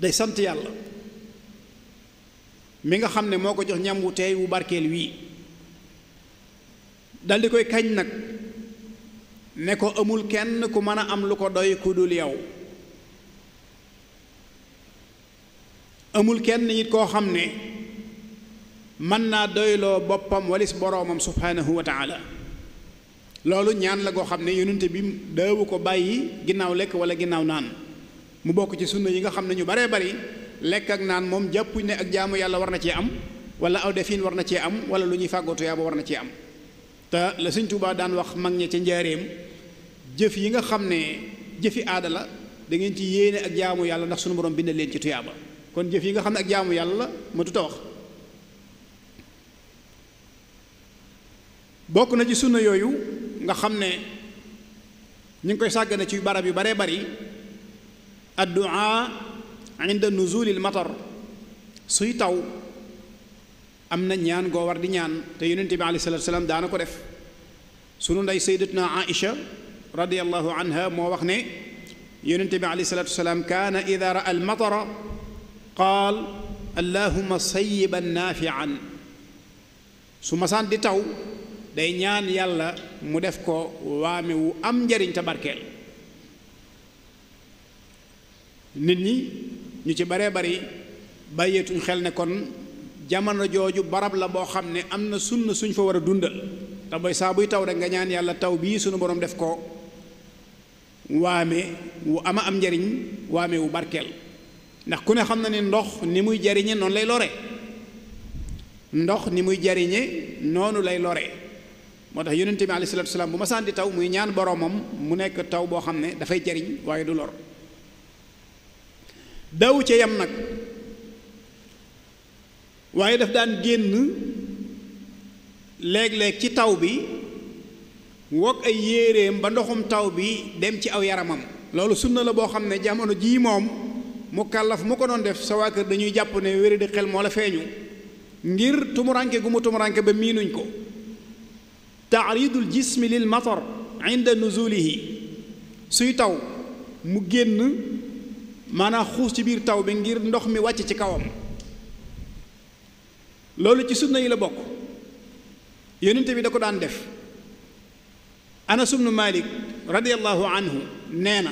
day sant yàlla mi nga xam ne moo ko jox ñam wu teey wu barkeel wii dal di koy kañ nag ne ko amul kenn ku mën a am lu ko doy ku dul yow amul kenn it koo xam ne mën naa doyloo boppam walis boroomam subhaanahu wa taala loolu ñaan la goo xam ne yonente bi daawu ko bàyyi ginnaaw lekk wala ginnaaw naan mu bokk ci sunna yi nga xam ne ñu baree bari lekk ak naan moom jàppuñ ne ak jaamu yàlla war na cee am wala aw defin war na cee am wala lu ñuy fàggootu yaa ba war na cee am te la Sëñ Tuubaa daan wax mag ña ca njaareem jëf yi nga xam ne jëfi aada la da ngeen ci yéene ak jaamu yàlla ndax sunu borom bindal leen ci tuyaaba kon jëf yi nga xam ne ak jaamu yàlla la ma tuta wax bokk na ci sunna yooyu nga xam ne ñu ngi koy sàggane ci barab yu baree bari addu'a inda nuzulil matar suy taw am na ñaan goo war di ñaan te yonent bi alayhi salaatu salaam daana ko def sunu ndey sayyidatuna Aïcha radiyallahu anha moo wax ne yonent bi alayhi salaatu salaam kaana ida ra'a al matara qaal allahumma sayyiban naafi'an su masaan di taw day ñaan yàlla mu def ko waame wu am njariñ te barkeel nit ñi ñu ci baree bari bàyyeetuñ xel ne kon jamono jooju barab la boo xam ne am na sunna suñ fa war a dundal te booy saa buy taw rek nga ñaan yàlla taw bii sunu borom def ko waame wu ama am njariñ waame wu barkeel ndax ku ne xam na ne ndox ni muy jariñe noonu lay lore ndox ni muy jariñe noonu lay lore moo tax yonente bi alayhi salaatu wasalaam bu ma sànni taw muy ñaan boromam mu nekk taw boo xam ne dafay jariñ waaye du lor daw ca yam nag waaye daf daan génn léeg-léeg ci taw bi wokk ay yéeréem ba ndoxum taw bi dem ci aw yaramam loolu sunna la boo xam ne jamono jii moom mu kàllaf mu ko doon def sa waa kër dañuy jàpp ne wéri di xel moo la feeñu ngir tumuranke gu mu tumuranke ba miinuñ ko taaridul jismi lil matar inda nuzulihi suy taw mu génn maanaam xuus ci biir taw bi ngir ndox mi wàcc ci kawam loolu ci sunna yi la bokk yonente bi da ko daan def Anas ibnu Malik radiyallahu anhu nee na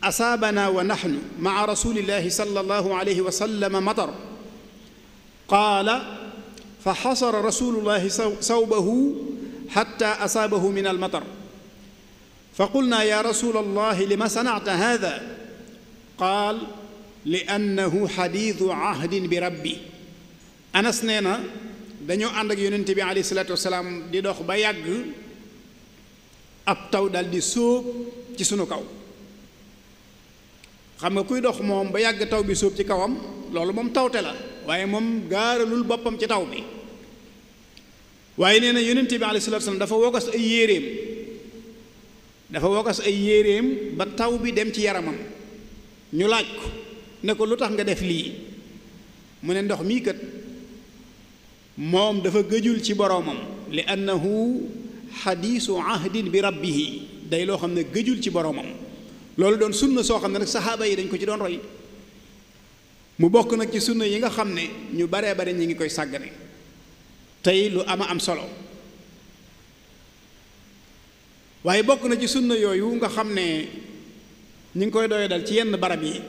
asaabana wa naxnu maa rasulillahi sallallahu alayhi wa sallam matar qaala fa xasara rasulullahi sawbahu xatta asaabahu min almatar fa qulna ya rasul allahi lima sanacta hada qaal li annahu xadiisu ahdin bi rabbi Anas nee na dañoo ànd ak yonente bi alayhi salaatu wasalaam di dox ba yàgg ab taw dal di sóob ci sunu kaw xam nga kuy dox moom ba yàgg taw bi sóob ci kawam loolu moom tawte la waaye moom gaaralul boppam ci taw bi waaye nee na yonente bi alayhi salaatu wasalaam dafa wokas ay yéreem ba taw bi dem ci yaramam ñu laaj ko ne ko lu tax nga def lii mu ne ndox mii kat moom dafa gëjul ci boroomam li annahu xadiisu ahdin bi rabbihi day loo xam ne gëjul ci boroomam loolu doon sunna soo xam ne nag saxaaba yi dañ ko ci doon roy mu bokk nag ci sunna yi nga xam ne ñu baree bare ñi ngi koy sàggane tey lu ama am solo waaye bokk na ci sunna yooyu nga xam ne ñi ngi koy doye dal ci yenn barab yi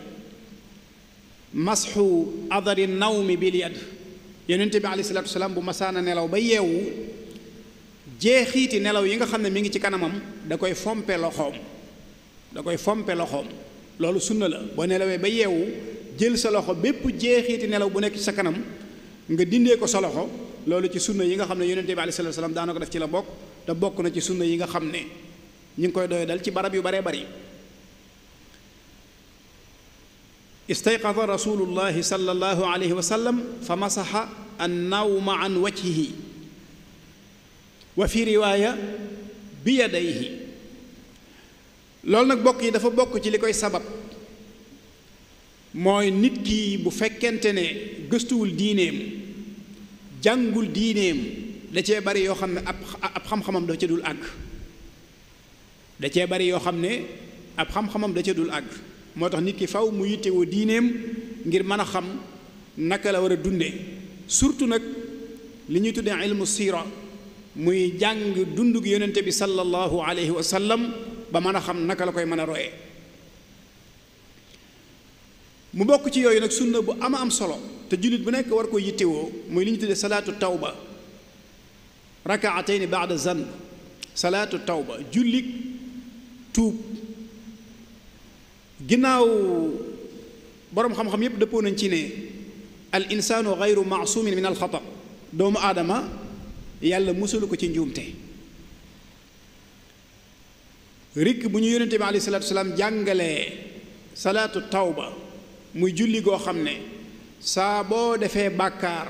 masxu adari nawmi bil yad yonente bi alayhi salaatu wasalaam bu masaana nelaw ba yeewu jeexiiti nelaw yi nga xam ne mi ngi ci kanamam da koy fompe loxoom loolu sunna la boo nelawee ba yeewu jël sa loxo bépp jeexiiti nelaw bu nekk ci sa kanam nga dindee ko sa loxo loolu ci sunna yi nga xam ne yonente bi alayhi salaatu wasalaam daana ko def ci la bokk te bokk na ci sunna yi nga xam ne ñu ngi koy doy dal ci barab yu baree bari istayqada rasulullahi sallallahu alayhi wa sallam fa masaxa annawma an wajhihi wa fi riwaaya bi yadayhi loolu nag bokk yi dafa bokk ci li koy sabab mooy nit ki bu fekkente ne gëstuwul diineem jàngul diineem da cee bari yoo xam ne ab xam-xamam da ca dul àgg da cee bari yoo xam ne ab xam-xamam da ca dul àgg moo tax nit ki faw mu yittewoo diineem ngir mën a xam naka la war a dunde surtout nag li ñuy tuddee ilmu siira muy jàng dundug yonente bi sallallahu alayhi wa sallam ba mën a xam naka la koy mën a royee mu bokk ci yooyu nag sunna bu ama am solo te jullit bu nekk war ko yittewoo muy li ñu tuddee salaatu tawba rakaatayni baada zanb salaatu tawba jullik tuub ginnaaw boroom xam-xam yépp dëppoo nañ ci ne al insaanu gayru maasumin min al xata doomu aadama yàlla musalu ko ci njuumte rikk bu ñu yonente bi alayhi salaatu wasalaam jàngalee salaatu tawba muy julli goo xam ne saa boo defee bàkkaar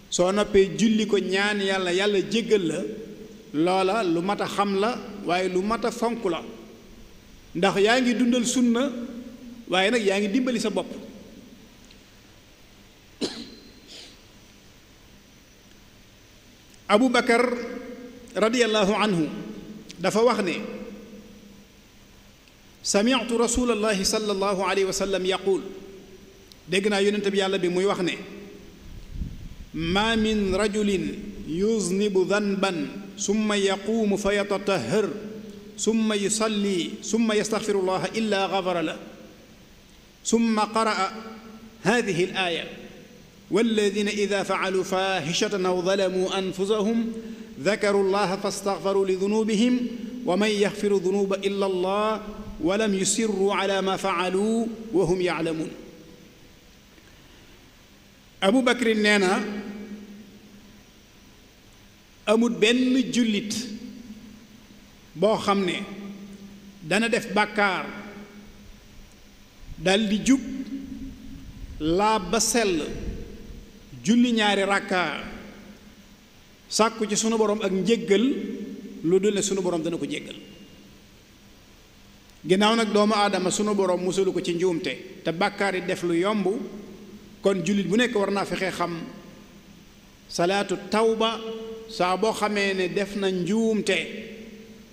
soo noppee julli ko ñaan yàlla yàlla jéggal la loola lu mat a xam la waaye lu mat a fonk la ndax yaa ngi dundal sunna waaye nag yaa ngi dimbali sa bopp Abu Bakar radiyallahu anhu dafa wax ne sami'tu rasulallahi sallallahu alayhi wa sallam yaqul dégg naa yonente bi yàlla bi muy wax ne ma min rajulin yuznibu danban summa yaquumu fa yatatahhar summa yusalli summa yastaxfirullaha illa gafara la summa qaraa hadihi al aaya walladina ida facaluu faaxishatan aw dalamuu anfusahum dakaru llaha fastaxfaru li dunubihim wa man yaxfiru dunuba illa allah wa lam yusirru ala ma facaluu wa hum yaclamuun. Abu Bakrin nee na amul benn jullit boo xam ne dana def bàkkaar daldi jub laab ba sell julli ñaari ràkkaa sàkku ci sunu borom ak njéggal lu dul ne sunu borom dana ko jéggal. ginnaaw nag doomu aadama sunu borom musalu ko ci njuumte te bàkkaar yi def lu yomb, kon jullit bu nekk war naa fexe xam salaatu tawba saa boo xamee ne def na njuumte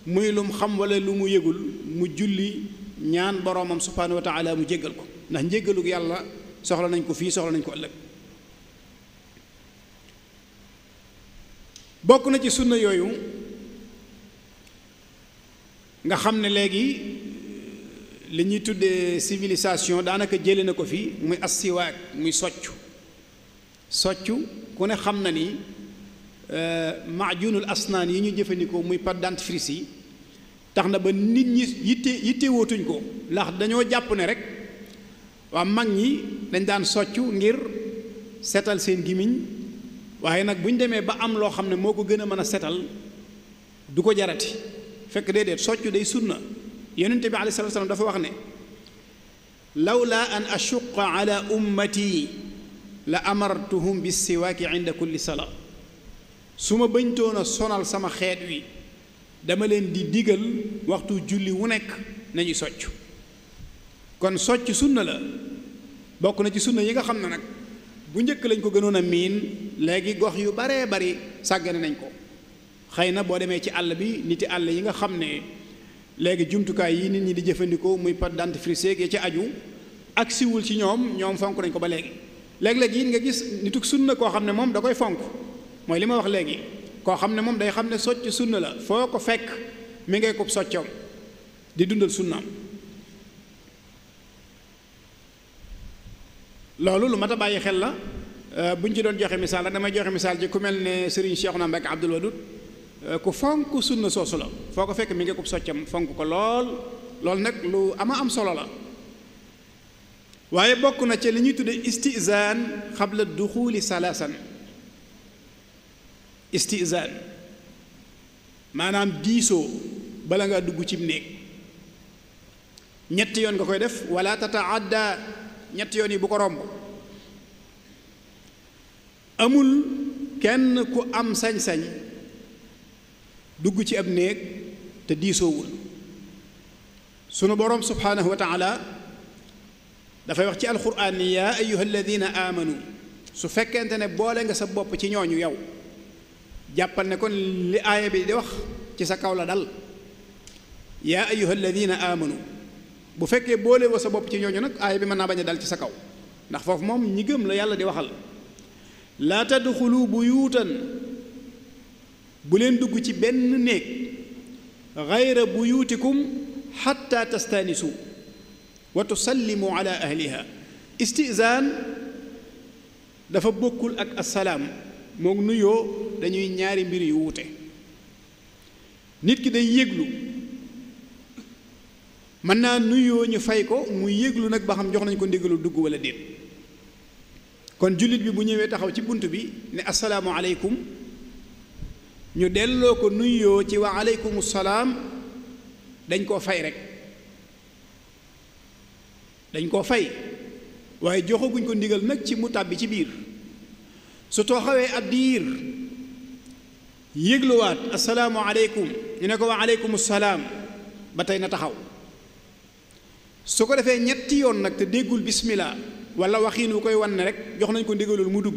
muy lum xam wala lu mu yëgul mu julli ñaan boroomam subhaanahu wa taala mu jéggal ko, ndax njéggalug yàlla soxla nañ ko fii soxla nañ ko ëllëg. bokk na ci sunna yooyu nga xam ne léegi li ñuy tuddee civilisation daanaka jële na ko fi, muy assiwaak, muy soccu ku ne xam na ni maajunul asnaan yi ñu jëfandikoo muy pâte dentifrice yi tax na ba nit ñi yitte wootuñ ko, ndax dañoo jàpp ne rek waa mag ñi dañ daan soccu ngir setal seen gimiñ, waaye nag bu ñu demee ba am loo xam ne moo ko gën a mën a setal du ko jarati, fekk déedéet soccu day sunna. yonente bi alayhi salaatu wa salaam dafa wax ne lawla an ashuqa ala ummati la amartuhum bissiwaaki inda kulli salaa. su ma bañtoon a sonal sama xeet wi dama leen di digal waxtu julli wu nekk nañuy socc. kon socc sunna la, bokk na ci sunna yi nga xam ne nag bu njëkk lañ ko gënoon a miin, léegi gox yu baree bari sàggane nañ ko. xëy na boo demee ci àll bi niti àll yi nga xam ne léegi jumtukaay yi nit ñi di jëfandikoo muy pâte dentifrice ya ci aju agsiwul ci ñoom fonk nañ ko ba léegi. léeg-léeg yi nga gis nituk sunna koo xam ne moom da koy fonk, mooy li ma wax léegi, koo xam ne moom day xam ne socc sunna la, foo ko fekk mi ngay ko soccam di dundal sunnaam. loolu lu mat a bàyyi xel la. bu ñu ci doon joxe misaal la, damay joxe misaal ci ku mel ne Serigne Cheikhouna Mbacké Abdoul Wadoud, ku fonk sunna soosu la, foo ko fekk mi ngi ko soccam fonk ko lool. loolu nag lu am solo la. waaye bokk na ci li ñuy tudde istizaan xabla duxuli salaasan. istizaan maanaam diisoo bala ngaa dugg cib néeg, ñetti yoon nga koy def, wala tataadda, ñetti yoon yi bu ko romb. amul kenn ku am sañ-sañ dugg ci ab néeg te diisoowul. sunu boroom subhaanahu wa taala dafay wax ci alquraan ni yaa ayyuha alladina aamanu, su fekkente ne boole nga sa bopp ci ñooñu yow jàppal ne kon li aaya bi di wax ci sa kaw la dal. yaa ayyuha alladina aamanu, bu fekkee boole wa sa bopp ci ñooñu nag aaya bi mën naa bañ a dal ci sa kaw, ndax foofu moom ñi gëm la yàlla di waxal. laa tadxulu buyuutan, bu leen dugg ci benn néeg, gayra buyuutikum xatta tastaanisu wa tusallimu ala ahliha. istizaan dafa bokkul ak assalaam, moom nuyoo dañuy ñaari mbir yu wuute. nit ki day yëglu, mën naa nuyoo ñu fay ko mu yëglu nag ba xam jox nañ ko ndigalu dugg wala déet. kon jullit bi bu ñëwee taxaw ci bunt bi ne assalaamu aleykum, ñu delloo ko nuyoo ci wa aleykum salaam, dañ koo fay rek, dañ koo fay, waaye joxaguñ ko ndigal nag ci mu tàbbi ci biir. su tooxawee ab diir yëgluwaat assalaamu aleykum, ñu ne ko wa aleykum salaam, ba tey na taxaw. su ko defee ñetti yoon nag te déggul bismillah wala waxiin wu koy wan ne rek jox nañ ko ndigalul mu dugg,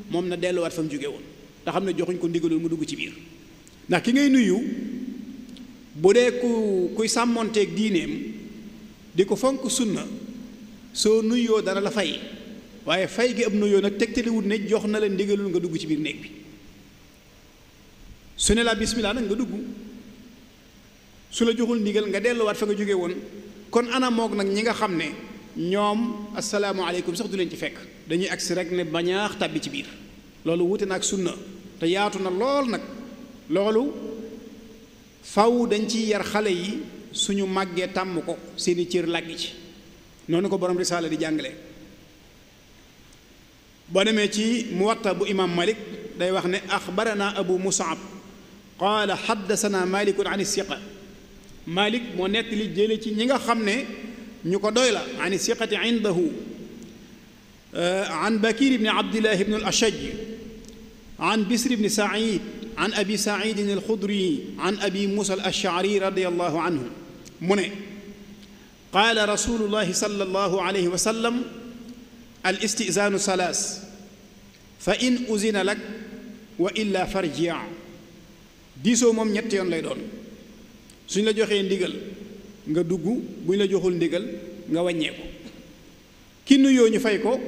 moom na delluwaat fa mu jóge woon te xam ne joxuñ ko ndigalul mu dugg ci biir. ndax ki ngay nuyu bu dee kuy sàmmonteeg diineem di ko fonk sunna, soo nuyoo dana la fay, waaye fay gi ab nuyoo nag tegtaliwut ne jox na la ndigalul nga dugg ci biir néeg bi. su ne la bismillah nag nga dugg, su la joxul ndigal nga delluwaat fa nga jóge woon. kon ana moog nag ñi nga xam ne ñoom asalaamaaleykum sax du leen ci fekk dañuy agsi rek ne bañaax tàbbi ci biir loolu wute na ak sunna te yaatu na lool nag loolu faw dañ ciy yar xale yi suñu màggee tàmm ko seeni cër làggi ci noonu ko borom risaala di jàngale boo demee ci muwatta bu imam malik day wax ne axbarana abu musab qaala xaddasana malikun an siqa malik moo nett li jële ci ñi nga xam ne ñu ko doy la an siqati indahu an bakir ibni abdillahi ibn al ashaj an bisr ibni said an abi saidin alxudri an abi musa al ashari radiallahu anhu mu ne qaala rasulullahi sallallahu alayhi wa sallam al istizaanu salaas fa in uzina lak wa illa farjia diisoo moom ñetti yoon lay doon suñ la joxee ndigal nga dugg buñ la joxul ndigal nga wàññeeku ki nuyoo ñu fay ko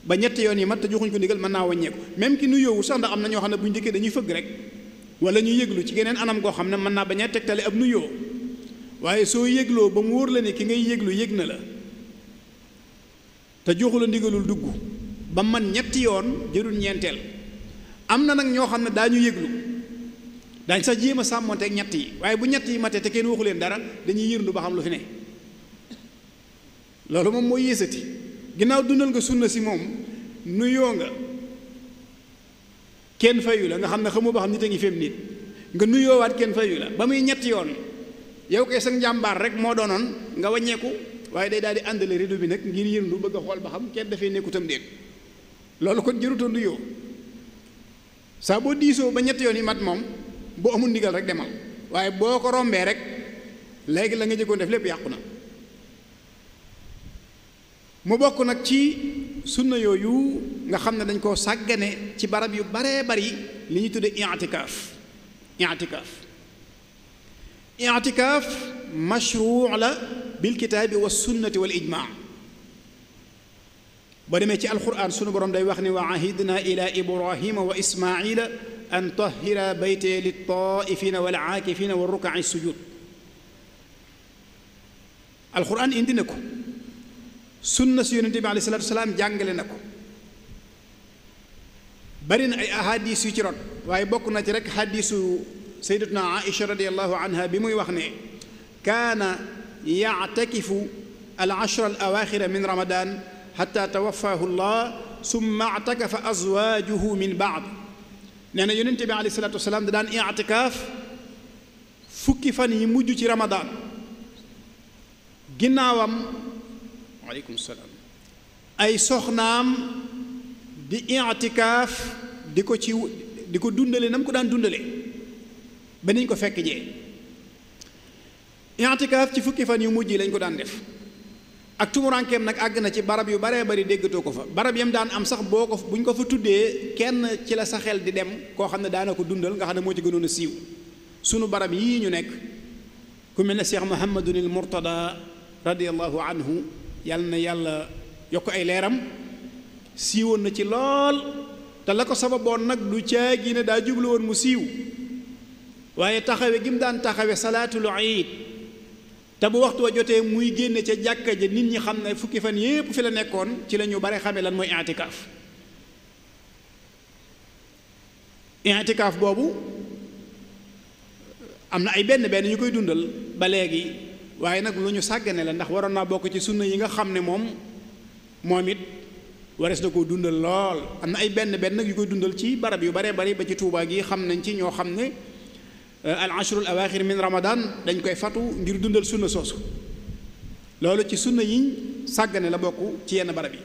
ba ñetti yoon yi mat te joxuñ ko ndigal mën naa wàññeeku même ki nuyoowul sax ndax am na ñoo xam ne bu ñu dikkee dañuy fëgg rek wala ñu yëglu ci geneen anam goo xam ne mën naa bañ a tegtale ab nuyoo waaye soo yëgloo ba mu wóor la ne ki ngay yëglu yëg na la te joxu la ndigalul dugg ba man ñetti yoon jërul ñeenteel am na nag ñoo xam ne daañu yëglu daañ sax jéem a sàmmonte ak ñett yi waaye bu ñett yi matee te kenn waxu leen dara dañuy yërndu ba xam lu fi ne loolu moom mooy yéesati ginnaaw dundal nga sunna si moom nuyoo nga kenn fayu la nga xam ne xamoo ba xam nit a ngi fem nit nga nuyoowaat kenn fayu la ba muy ñetti yoon yow kay sa njàmbaar rek moo doonoon nga wàññeeku waaye day daal di àndale rido bi nag ngir yërndu bëgg a xool ba xam kenn dafay nekkutam déet loolu kon jërutoon nuyoo saa boo diisoo ba ñetti yoon yi mat moom boo amul ndigal rek demal waaye boo ko rombee rek léegi la nga jëkkoon def lépp yàqu na mu bokk nag ci sunna yooyu nga xam ne dañ koo sàggane ci barab yu baree bari li ñu tudde i'tikaaf mashruu la bil kitaabi wa sunnati wal ijmaa boo demee ci alquran sunu borom day wax ne wa ahidna ila ibrahima wa ismaila an tahira bayte lit taifina wal aakifina wa rukai sujud alquran indi na ko sunna si yonente bi alayhi salaatu wasalaam jàngale na ko bari na ay ahadis yu ci rot waaye bokk na ci rek hadisu sayyidatuna aisha radiallahu anha bi muy wax ne kaana yactakifu al ashra al awaaxira min ramadan xata tawafaahu llah summa actakafa azwaajuhu min baad nee na yonente bi alayhi salaatu wasalaam da daan ictikaaf fukki fan yi mujj ci ramadan ginnaawam waaleykum salaam ay soxnaam di i'tikaaf di ko dundale na mu ko daan dundale ba niñ ko fekk jee i'tikaaf ci fukki fan yu mujj yi lañ ko daan def ak tumurankeem nag àgg na ci barab yu baree bari déggatoo ko fa barab yam daan am sax buñ ko fa tuddee kenn ci la sa xel di dem koo xam ne daana ko dundal nga xam ne moo ci gënoon a siiw sunu barab yii ñu nekk ku mel ne Cheikh Mouhamadunil Mourtada radiallahu anhu yàlla na yàlla yokk ay leeram siiwoon na ci lool te la ko sababoon nag du caagi ne daa jublu woon mu siiw waaye taxawe gi mu daan taxawe salaatul iid te bu waxtu wa jotee muy génne ca jàkka ja nit ñi xam ne fukki fan yépp fi la nekkoon ci la ñu bare xamee lan mooy i'tikaaf i'tikaaf boobu am na ay benn ñu koy dundal ba léegi waaye nag lu ñu sàggane la ndax waroon naa bokk ci sunna yi nga xam ne moom it warees na koo dundal lool am na ay benn nag yu koy dundal ci barab yu baree bari ba ci Tuubaa gi xam nañ ci ñoo xam ne al ashrul awaaxir min ramadan dañ koy fatu ngir dundal sunna soosu loolu ci sunna yiñ sàggane la bokk ci yenn barab yi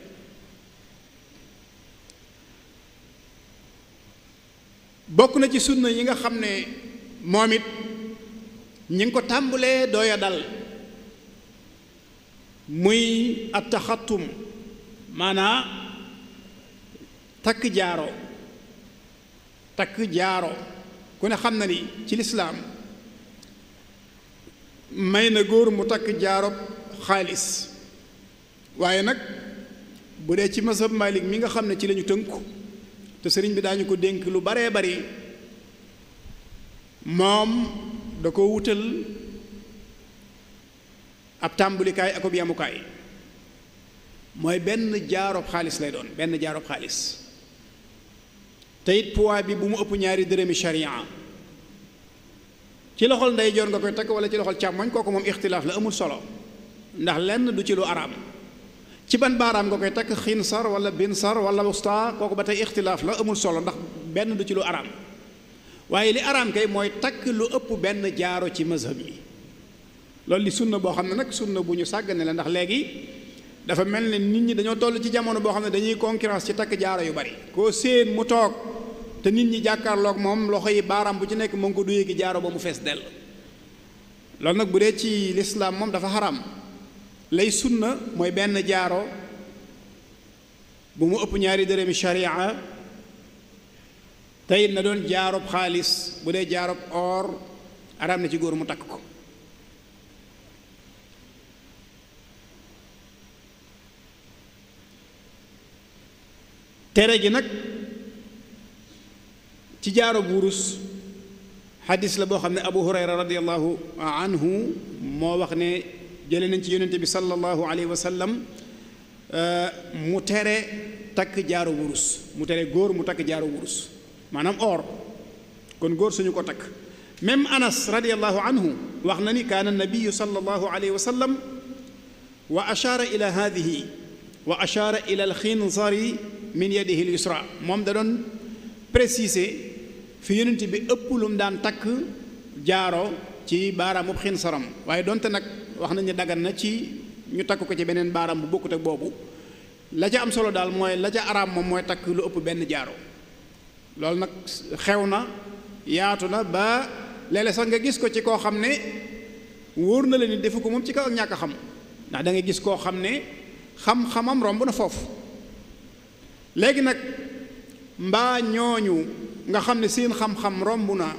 bokk na ci sunna yi nga xam ne moom it ñi ngi ko tàmbalee dooya dal muy attaxatum maanaa takk jaaro ku ne xam na ni ci lislaam may na góor mu takk jaaro xaalis waaye nag bu dee ci mazhab Malik mi nga xam ne ci lañu tënku te sëriñ bi daañu ko dénk lu baree bari moom da ko wutal ab tàmbulikaay ak ab yamukaay mooy benn jaaroob xaalis lay doon benn jaaroob xaalis te it poids bi bu mu ëpp ñaari dërëmi sharia ci loxol ndeyjoor nga koy takk wala ci loxol càmmoñ kooku moom ixtilaaf la amul solo ndax lenn du ci lu araam ci ban baaraam nga koy takk xinsar wala binsar wala wusta kooku ba tey ixtilaaf la amul solo ndax benn du ci lu araam waaye li araam kay mooy takk lu ëpp benn jaaro ci mazhab yi loolu li sunna boo xam ne nag sunna bu ñu sàggane la ndax léegi dafa mel ne nit ñi dañoo toll ci jamono boo xam ne dañuy concurrence ci takk jaaro yu bari koo séen mu toog te nit ñi jàkkaarloog moom loxo yi baaraam bu ci nekk mu ngi ko duyee ki jaaro ba mu fees dell loolu nag bu dee ci lislaam moom dafa xaraam lay sunna mooy benn jaaro bu mu ëpp ñaari dërëmi sharia tey na doon jaarob xaalis bu dee jaarob or araam na ci góor mu takk ko tere gi nag ci jaaro wurus xadis la boo xam ne abu hurayra radiallahu anhu moo wax ne jële nañ ci yonente bi sallallahu alayhi wa sallam mu tere takk jaaro wurus mu tere góor mu takk jaaro wurus maanaam or kon góor suñu ko takk même anas radiallahu anhu wax na ni kaana nabiyu sallallahu alayhi wa sallam wa ashaara ila hadihi wa ashaara ila alxinsari min yadihi al yusra moom da doon préciser fi yonent bi ëpp lu mu daan takk jaaro ci baaraamu xinsaram waaye donte nag wax nañu dagan na ci ñu takk ko ci beneen baaraam bu bokkut ak boobu la ca am solo daal mooy la ca araam moom mooy takk lu ëpp benn jaaro loolu nag xew na yaatu na ba léeg-léeg sax nga gis ko ci koo xam ne wóor na la ni defu ko moom ci kaw ak ñàkk a xam ndax da nga gis koo xam ne xam-xamam romb na foofu léegi nag mbaa ñooñu nga xam ne seen xam-xam romb na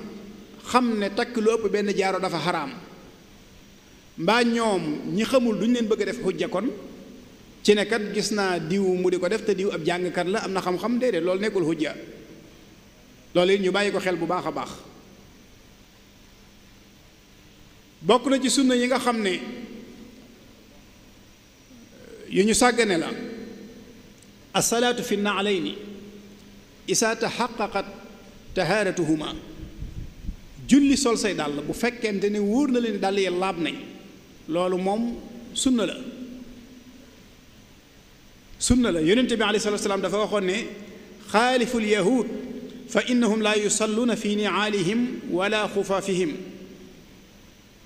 xam ne takk lu ëpp benn jaaro dafa xaraam mbaa ñoom ñi xamul duñ leen bëgg a def xujja kon ci ne kat gis naa diw mu di ko def te diw ab jàngkat la am na xam-xam déedéet loolu nekkul xujja loolu it ñu bàyyi ko xel bu baax a baax bokk na ci sunna yi nga xam ne yu ñu sàggane la asalaatu fi naalayni isaa taxaqaqat tahaaratuhuma julli sol say dàll bu fekkente ne wóor na leen dàll yi laab nañ loolu moom sunna la yonente bi alayhi salaatu salaam dafa waxoon ne xaaliful yahud fa innahum laa yusalluuna fi niaalihim wala xufaafihim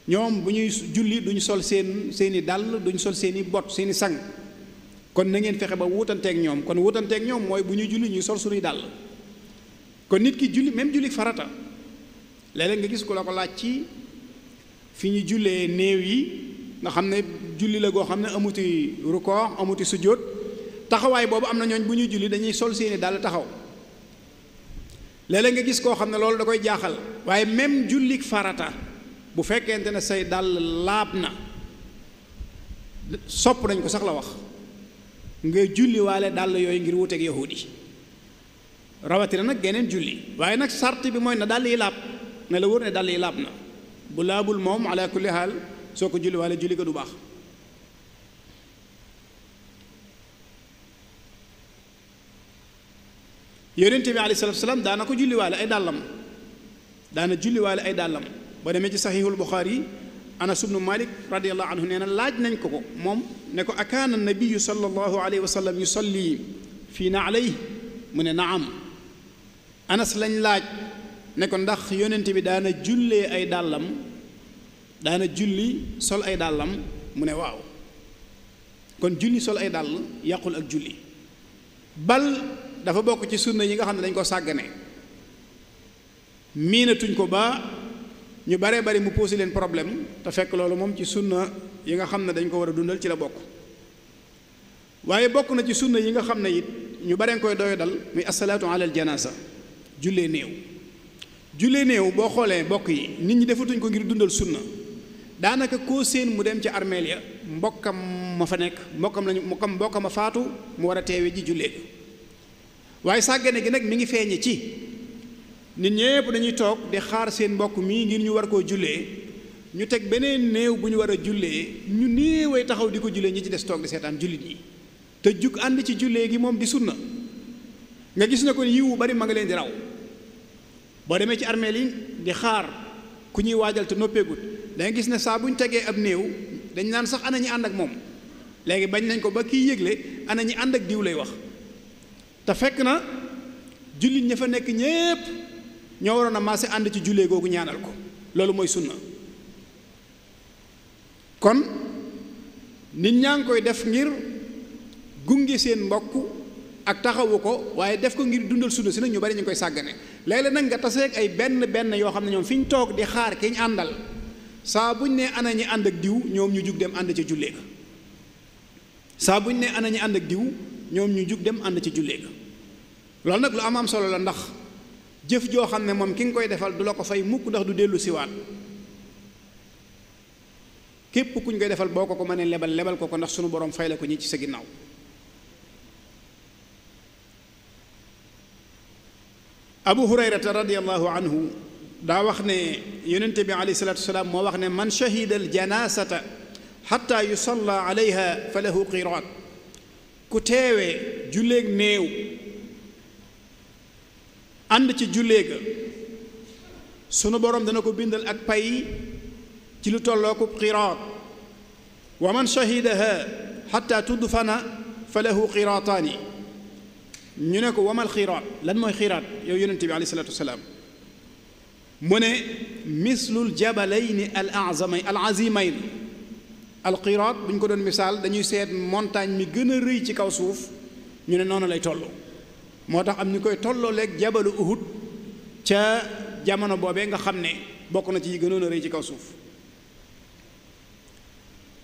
ñoom bu ñuy julli duñ sol seeni dàll duñ sol seeni bot seeni sang kon na ngeen fexe ba wuutanteeg ñoom kon wuutanteeg ñoom mooy bu ñuy julli ñuy sol suñuy dàll kon nit ki julli même julli farata léeg-léeg nga gis ku la ko laaj ci fi ñu jullee néew yi nga xam ne julli la goo xam ne amuti rukkoo amuti sujjóot taxawaay boobu am na ñooñ bu ñuy julli dañuy sol seeni dàll taxaw léeg-léeg nga gis koo xam ne loolu da koy jaaxal waaye même julli farata bu fekkente ne say dàll laab na sopp nañ ko sax la wax nga julli waale dàll yooyu ngir wuteeg yahudi rawatina nag geneen julli waaye nag sart bi mooy na dàll yi laab ne la wóor ne dàll yi laab na bu laabul moom ala kulli haal soo ko julli waale julli ko du baax yonente bi alayhi salaatu salaam daana ko julli waale ay dàllam daana julli waale ay dàllam boo demee ci saxiixul buxaari anas ibnu malik radiallahu anhu nee na laaj nañ ko moom ne ko akaana nabiyu sallallahu alayhi wa sallam yusalli fii naalayhi mu ne naam anas lañ laaj ne ko ndax yonent bi daana jullee ay dàllam daana julli sol ay dàllam mu ne waaw kon julli sol ay dàll yàqul ak julli bal dafa bokk ci sunna yi nga xam ne dañ ko sàggane miinatuñ ko ba ñu baree bari mu posé leen problème te fekk loolu moom ci sunna yi nga xam ne dañ ko war a dundal ci la bokk waaye bokk na ci sunna yi nga xam ne it ñu baree koy doyo dal muy asalaatu ala al janaasa jullee néew boo xoolee bokk yi nit ñi defatuñ ko ngir dundal sunna daanaka koo seen mu dem ci armeel ya mbokkam ma fa nekk mbokkam a faatu mu war a teewe ji jullee waaye sàggane gi nag mi ngi feeñe ci nit ñépp dañuy toog di xaar seen mbokk mii ngir ñu war koo jullee ñu teg beneen néew bu ñu war a jullee ñu néeway taxaw di ko jullee ñi ci des toog di seetaan jullit yi te jug ànd ci jullee gi moom di sunna nga gis ne ko yiwu bari ma nga leen di raw boo demee ci armeel yi di xaar ku ñuy waajal te noppeegut da nga gis ne saa bu ñu tegee ab néew dañ naan sax ana ñi ànd ak moom léegi bañ nañ ko ba kiy yëgle ana ñi ànd ak diw lay wax te fekk na jullit ña fa nekk ñépp ñoo waroon a maase ànd ci jullee googu ñaanal ko loolu mooy sunna kon nit ñaa ngi koy def ngir gunge seen mbokk ak taxawu ko waaye def ko ngir dundal sunna si nag ñu bari ñu ngi koy sàggane léeg-léeg nag nga taseeg ay benn yoo xam ne ñoom fi ñu toog di xaar ki ñu àndal saa buñ ne ana ñi ànd ak diw ñoom ñu jug dem ànd ca jullee ga saa buñ ne ana ñi ànd ak diw ñoom ñu jug dem ànd ca jullee ga loolu nag lu am solo la ndax jëf joo xam ne moom ki nga koy defal du la ko fay mukk ndax du dellu siwaat képp kuñ koy defal boo ko mënee lebal ko ndax sunu borom fay la ko ñi ci sa ginnaaw abu hurayrata radiallahu anhu daa wax ne yonente bi alayhi salatu wasalaam moo wax ne man shahida al janasata xatta yusalla alayha fa lahu qiraat ku teewee julleeg néew ànd ci jullee ga sunu borom dana ko bindal ak pay ci lu tolloo ko qiraat wa man shahidaha xatta tudfana fa lahu qiraataani ñu ne ko wamal xiraat lan mooy xiraat yow yonente bi alayhi salaatu wasalaam mu ne mislul jabalayni al azimayn al xiraat bu ñu ko doon misaal dañuy seet montagne mi gën a rëy ci kaw suuf ñu ne noonu lay toll moo tax am ñu koy tolloo leeg jabalu uhud ca jamono boobee nga xam ne bokk na ci yi gënoon a rëy ci kaw suuf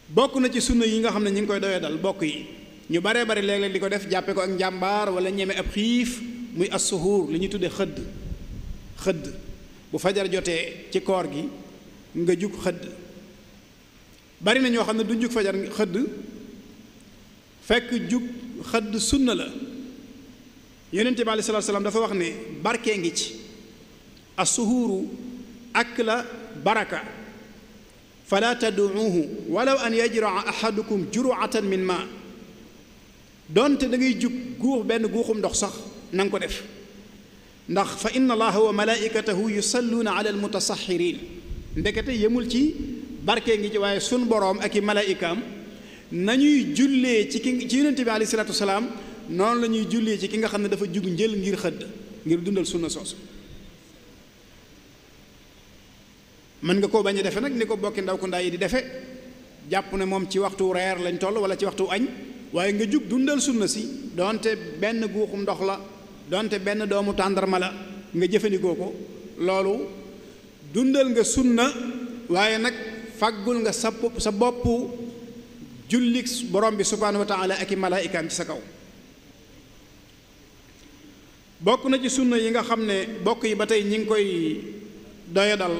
bokk na ci sunna yi nga xam ne ñu ngi koy doyee dal bokk yi ñu baree bari léeg-léeg di ko def jàppe ko ak njàmbaar wala ñeme ab xiif muy as-suhuur li ñuy tuddee xëdd bu fajar jotee ci koor gi nga jug xëdd bari na ñoo xam ne du jug fajar xëdd fekk jug xëdd sunna la yonente bi alayhi salaatu salaam dafa wax ne barkee ngi ci as-suhuuru akla baraka fala tad'uuhu walaw an yajraa ahadukum juruatan min ma doonte da ngay jug guux benn guuxum ndox sax na nga ko def ndax fa inna allaha wa malaikatahu yusalluuna ala almutasaxirin ndekete yemul ci barkee ngi ci waaye sun boroom ak i malaikaam nañuy jullee ci yonente bi alayhi salaatu wasalaam noonu la ñuy jullee ci ki nga xam ne dafa jug njël ngir xëdd ngir dundal sunna soosu mën nga koo bañ a defe nag ni ko bokki ndaw ko ndaa yi di defe jàpp ne moom ci waxtu reer lañ toll wala ci waxtu añ waaye nga jug dundal sunna si donte benn guuxum ndox la donte benn doomu tàndarma la nga jëfandikoo ko loolu dundal nga sunna waaye nag fàggul nga sa bopp jullik borom bi subhaanahu wa taala ak i malaayikaam ci sa kaw bokk na ci sunna yi nga xam ne bokk yi ba tey ñi ngi koy doyadal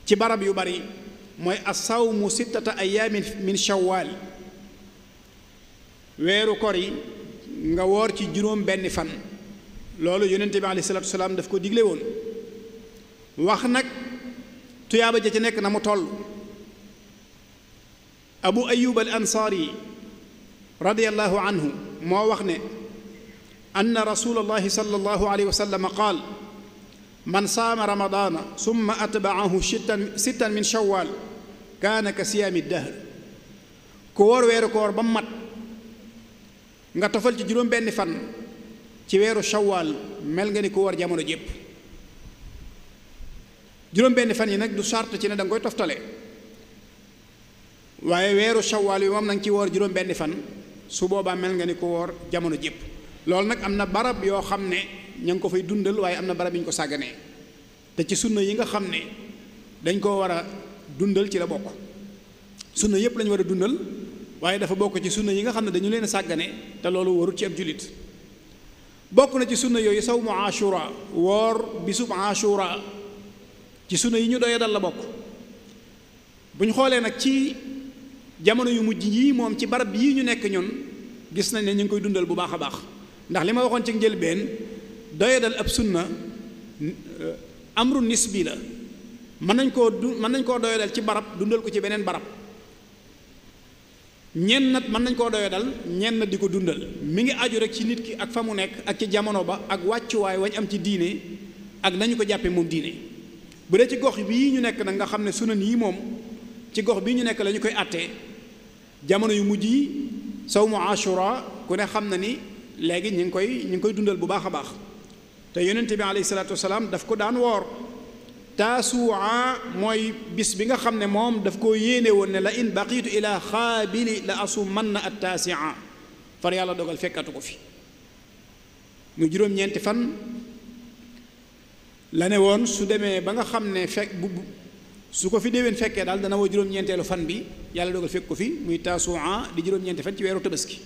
ci barab yu bari mooy as-sawmu sittata ayaamin min shawwal weeru kor yi nga woor ci juróom benn fan loolu yonente bi alayhi salaatu wasalaam daf ko digle woon wax nag tuyaaba ja ci nekk na mu toll abu ayub al ansaari radiyallahu anhu moo wax ne anna rasulallahi sallallahu alayhi wa sallam qaal man saama ramadaana summa atbaahu sittan min shawwal kaana ka siyaami dahr ku woor weeru koor ba mat nga tofal ci juróom benn fan ci weeru shawwal mel nga ni ku woor jamono jépp juróom benn fan yi nag du sart ci ne da nga koy toftale waaye weeru shawwal yi moom na nga ci woor juróom benn fan su boobaa mel nga ni ku woor jamono jépp loolu nag am na barab yoo xam ne ña ngi ko fay dundal waaye am na barab yi ñu ko sàgganee te ci sunna yi nga xam ne dañ koo war a dundal ci la bokk sunna yépp lañu war a dundal waaye dafa bokk ci sunna yi nga xam ne dañu leen a sàggane te loolu warut ci ab jullit bokk na ci sunna yooyu sawmu ashura woor bisub ashura ci sunna yi ñu doya dal la bokk bu ñu xoolee nag ci jamono yu mujj yii moom ci barab yii ñu nekk ñun gis nañ ne ñu ngi koy dundal bu baax a baax ndax li ma waxoon ci njëlbeen doya dal ab sunna amru nisbi la mën nañ koo doya dal ci barab dundal ko ci beneen barab ñenn nat mën nañ koo doyo dal ñenn di ko dundal mi ngi aju rek ci nit ki ak fa mu nekk ak ci jamono ba ak wàccuwaay wañ am ci diine ak nañu ko jàppee moom diine bu dee ci gox bii ñu nekk nag nga xam ne sunan yi moom ci gox bii ñu nekk la ñu koy attee jamono yu mujj yi sawmu ashura ku ne xam na ni léegi ñu ngi koy dundal bu baax a baax te yonente bi alayhi salaatu wasalaam daf ko daan woor taasuwaa mooy bis bi nga xam ne moom daf koo yéene woon ne la in baqiitu ila xaabili la asumanna at taasia far yàlla dogal fekkatu ko fi muy juróom-ñeenti fan la ne woon su demee ba nga xam ne su ko fi déwén fekkee daal dana woo juróom-ñeenteelu fan bi yàlla dogal fekk ko fi muy taasuwaa di juróom-ñeenti fan ci weeru tabaski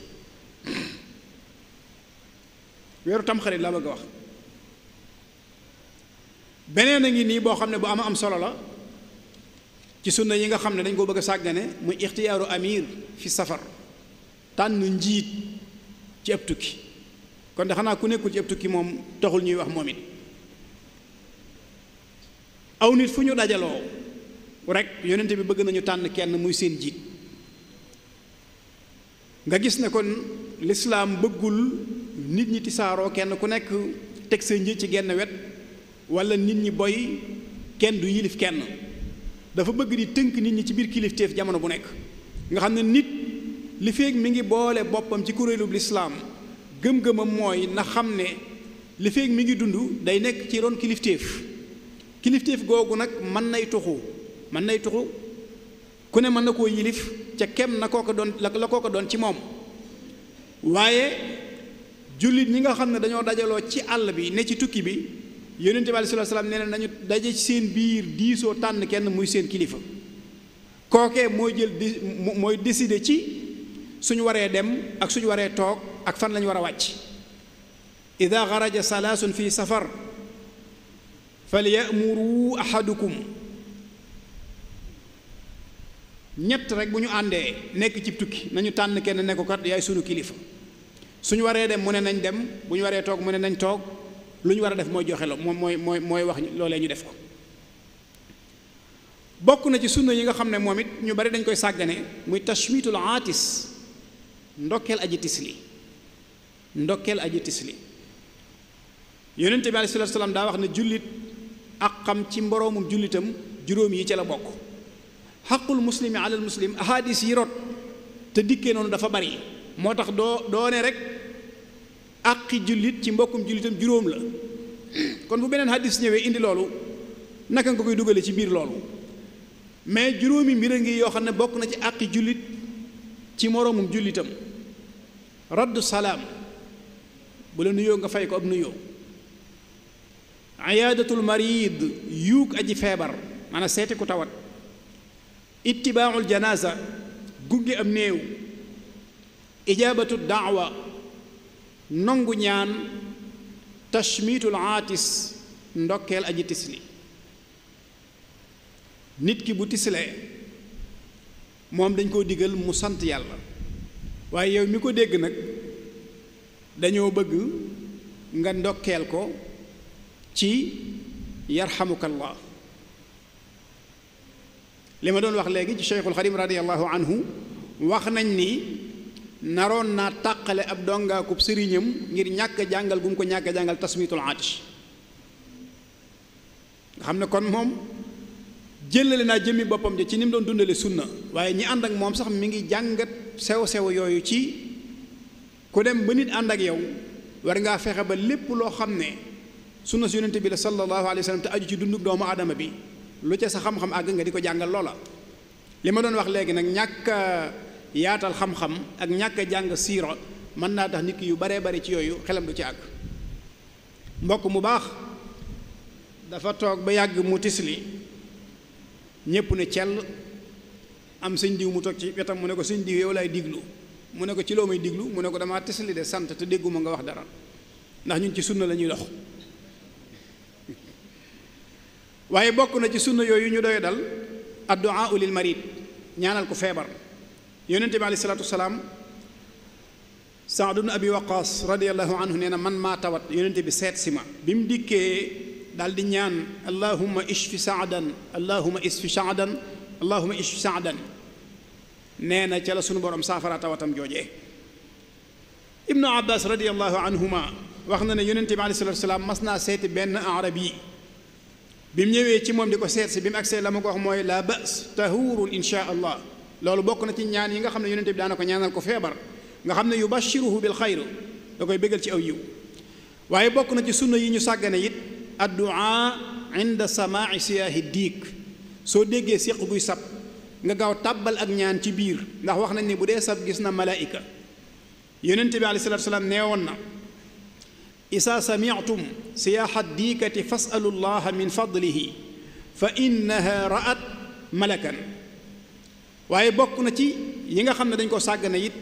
weeru tamxarit laa bëgg a wax beneen a ngi nii boo xam ne bu am solo la ci sunna yi nga xam ne dañ koo bëgg a sàggane muy ixtiyaaru amir fi safar tànn njiit ci ab tukki kon de xanaa ku nekkul ci ab tukki moom taxul ñuy wax moom it aw nit fu ñu dajaloo rek yonente bi bëgg nañu tànn kenn muy seen jiit nga gis ne kon lislaam bëggul nit ñi tisaaroo kenn ku nekk teg sa njiit ci genn wet wala nit ñi boy kenn du yilif kenn dafa bëgg di tënk nit ñi ci biir kilifteef jamono bu nekk nga xam ne nit li feeg mi ngi boole boppam ci kuréelub lislaam gëm-gëmam mooy na xam ne li feeg mi ngi dund day nekk ci ron kilifteef googu nag mën nay tuxu ku ne mën na koo yilif ca kem na koo ko doon la koo ko doon ci moom waaye jullit ñi nga xam ne dañoo dajaloo ci àll bi ne ci tukki bi yonent bi alayhi salaam nee na nañu daje ci seen biir diisoo tànn kenn muy seen kilifa kookee mooy décider ci suñu waree dem ak suñu waree toog ak fan lañu war a wàcc ida xaraja salaasun fi safar falyamuru ahadukum ñett rek bu ñu àndee nekk ci tukki nañu tànn kenn ne ko kat yaay sunu kilifa suñu waree dem mu ne nañ dem bu ñu waree toog mu ne nañ toog lu ñu war a def mooy joxe la moom mooy wax loolee ñu def ko bokk na ci sunna yi nga xam ne moom it ñu bari dañ koy sàggane muy tashmitul aatis ndokkeel aji tisli yonente bi alayhi salaatu salaam daa wax ne jullit ak xam ci mboroomum jullitam juróom yi ci la bokk xaqul muslimi alal muslim ahadis yi rot te dikkee noonu dafa bari moo tax doo ne rek àqi jullit ci mbokkum jullitam juróom la kon bu beneen hadis ñëwee indi loolu naka nga koy dugale ci biir loolu mais juróomi mbir a ngi yoo xam ne bokk na ci àqi jullit ci moroomum jullitam raddu salaam bu la nuyoo nga fay ko ab nuyoo iyaadatul marid yuug aji feebar maanaam seeti ku tawat ittibaaul janaasa gunge am néew ijaabatu daawa nongu ñaan tashmiitul aatis ndokkeel aji tisli nit ki bu tislee moom dañ koo digal mu sant yàlla waaye yow mi ko dégg nag dañoo bëgg nga ndokkeel ko ci yarhamukallah li ma doon wax léegi ci Cheikhul Xadim radiyallahu anhu wax nañ ni naroon naa tàqale ab dongaakub sëriñam ngir ñàkk jàngal gu mu ko ñàkk jàngal tasmitul aatish nga xam ne kon moom jëlale naa jëmmi boppam ja ci ni mu doon dundale sunna waaye ñi ànd ak moom sax mi ngi jàngat sew-sew yooyu ci ku dem ba nit ànd ak yow war ngaa fexe ba lépp loo xam ne sunna si yonente bi la sallallahu alayhi wa sallam te aju ci dundub doomu aadama bi lu ca sa xam-xam àgg nga di ko jàngal loola li ma doon wax léegi nag ñàkk yaatal xam-xam ak ñàkk jàng siira mën naa tax nit ki yu baree bari ci yooyu xelam du ci àgg mbokk mu baax dafa toog ba yàgg mu tisli ñépp ne cell am sëñ diw mu toog ci wetam mu ne ko sëñ diw yow laay diglu mu ne ko ci loo may diglu mu ne ko damaa tisli de sant te dégguma nga wax dara ndax ñun ci sunna la ñuy dox waaye bokk na ci sunna yooyu ñu doy dal addu'a lil marid ñaanal ko feebar yonente bi alayhi salaatu wasalaam Saad ibn Abi Waqaas radiyallahu anhu nee na man maa tawat yonente bi seet si ma bi mu dikkee daal di ñaan allahumma ishfi saadan allahumma ishfi saadan allahumma ishfi saadan nee na ca la sunu borom saafara tawatam joojee. ibnu abbas radiallahu anhuma wax na ne yonente bi aleyhi salaatu salaam mas naa seeti benn arab yi bi mu ñëwee ci moom di ko seet si bi mu agsee la ma ko wax mooy la bas tahuurun insha allah. loolu bokk na ci ñaan yi nga xam ne yonente bi daana ko ñaanal ko feebar nga xam ne yubashiruhu bil xayr da koy bégal ci aw yiw. waaye bokk na ci sunna yi ñu sàggane it addu'a inda samaai siyaahi diik soo déggee séq buy sab nga gaaw tàbbal ak ñaan ci biir ndax wax nañ ni bu dee sab gis na malaayika. yonente bi alayhi salaatu salaam nee woon na isaa sami'tum siyaaha diikati fasalu llaha min fadlihi fa innaha ra'at malakan. waaye bokk na ci yi nga xam ne dañ ko sàggane it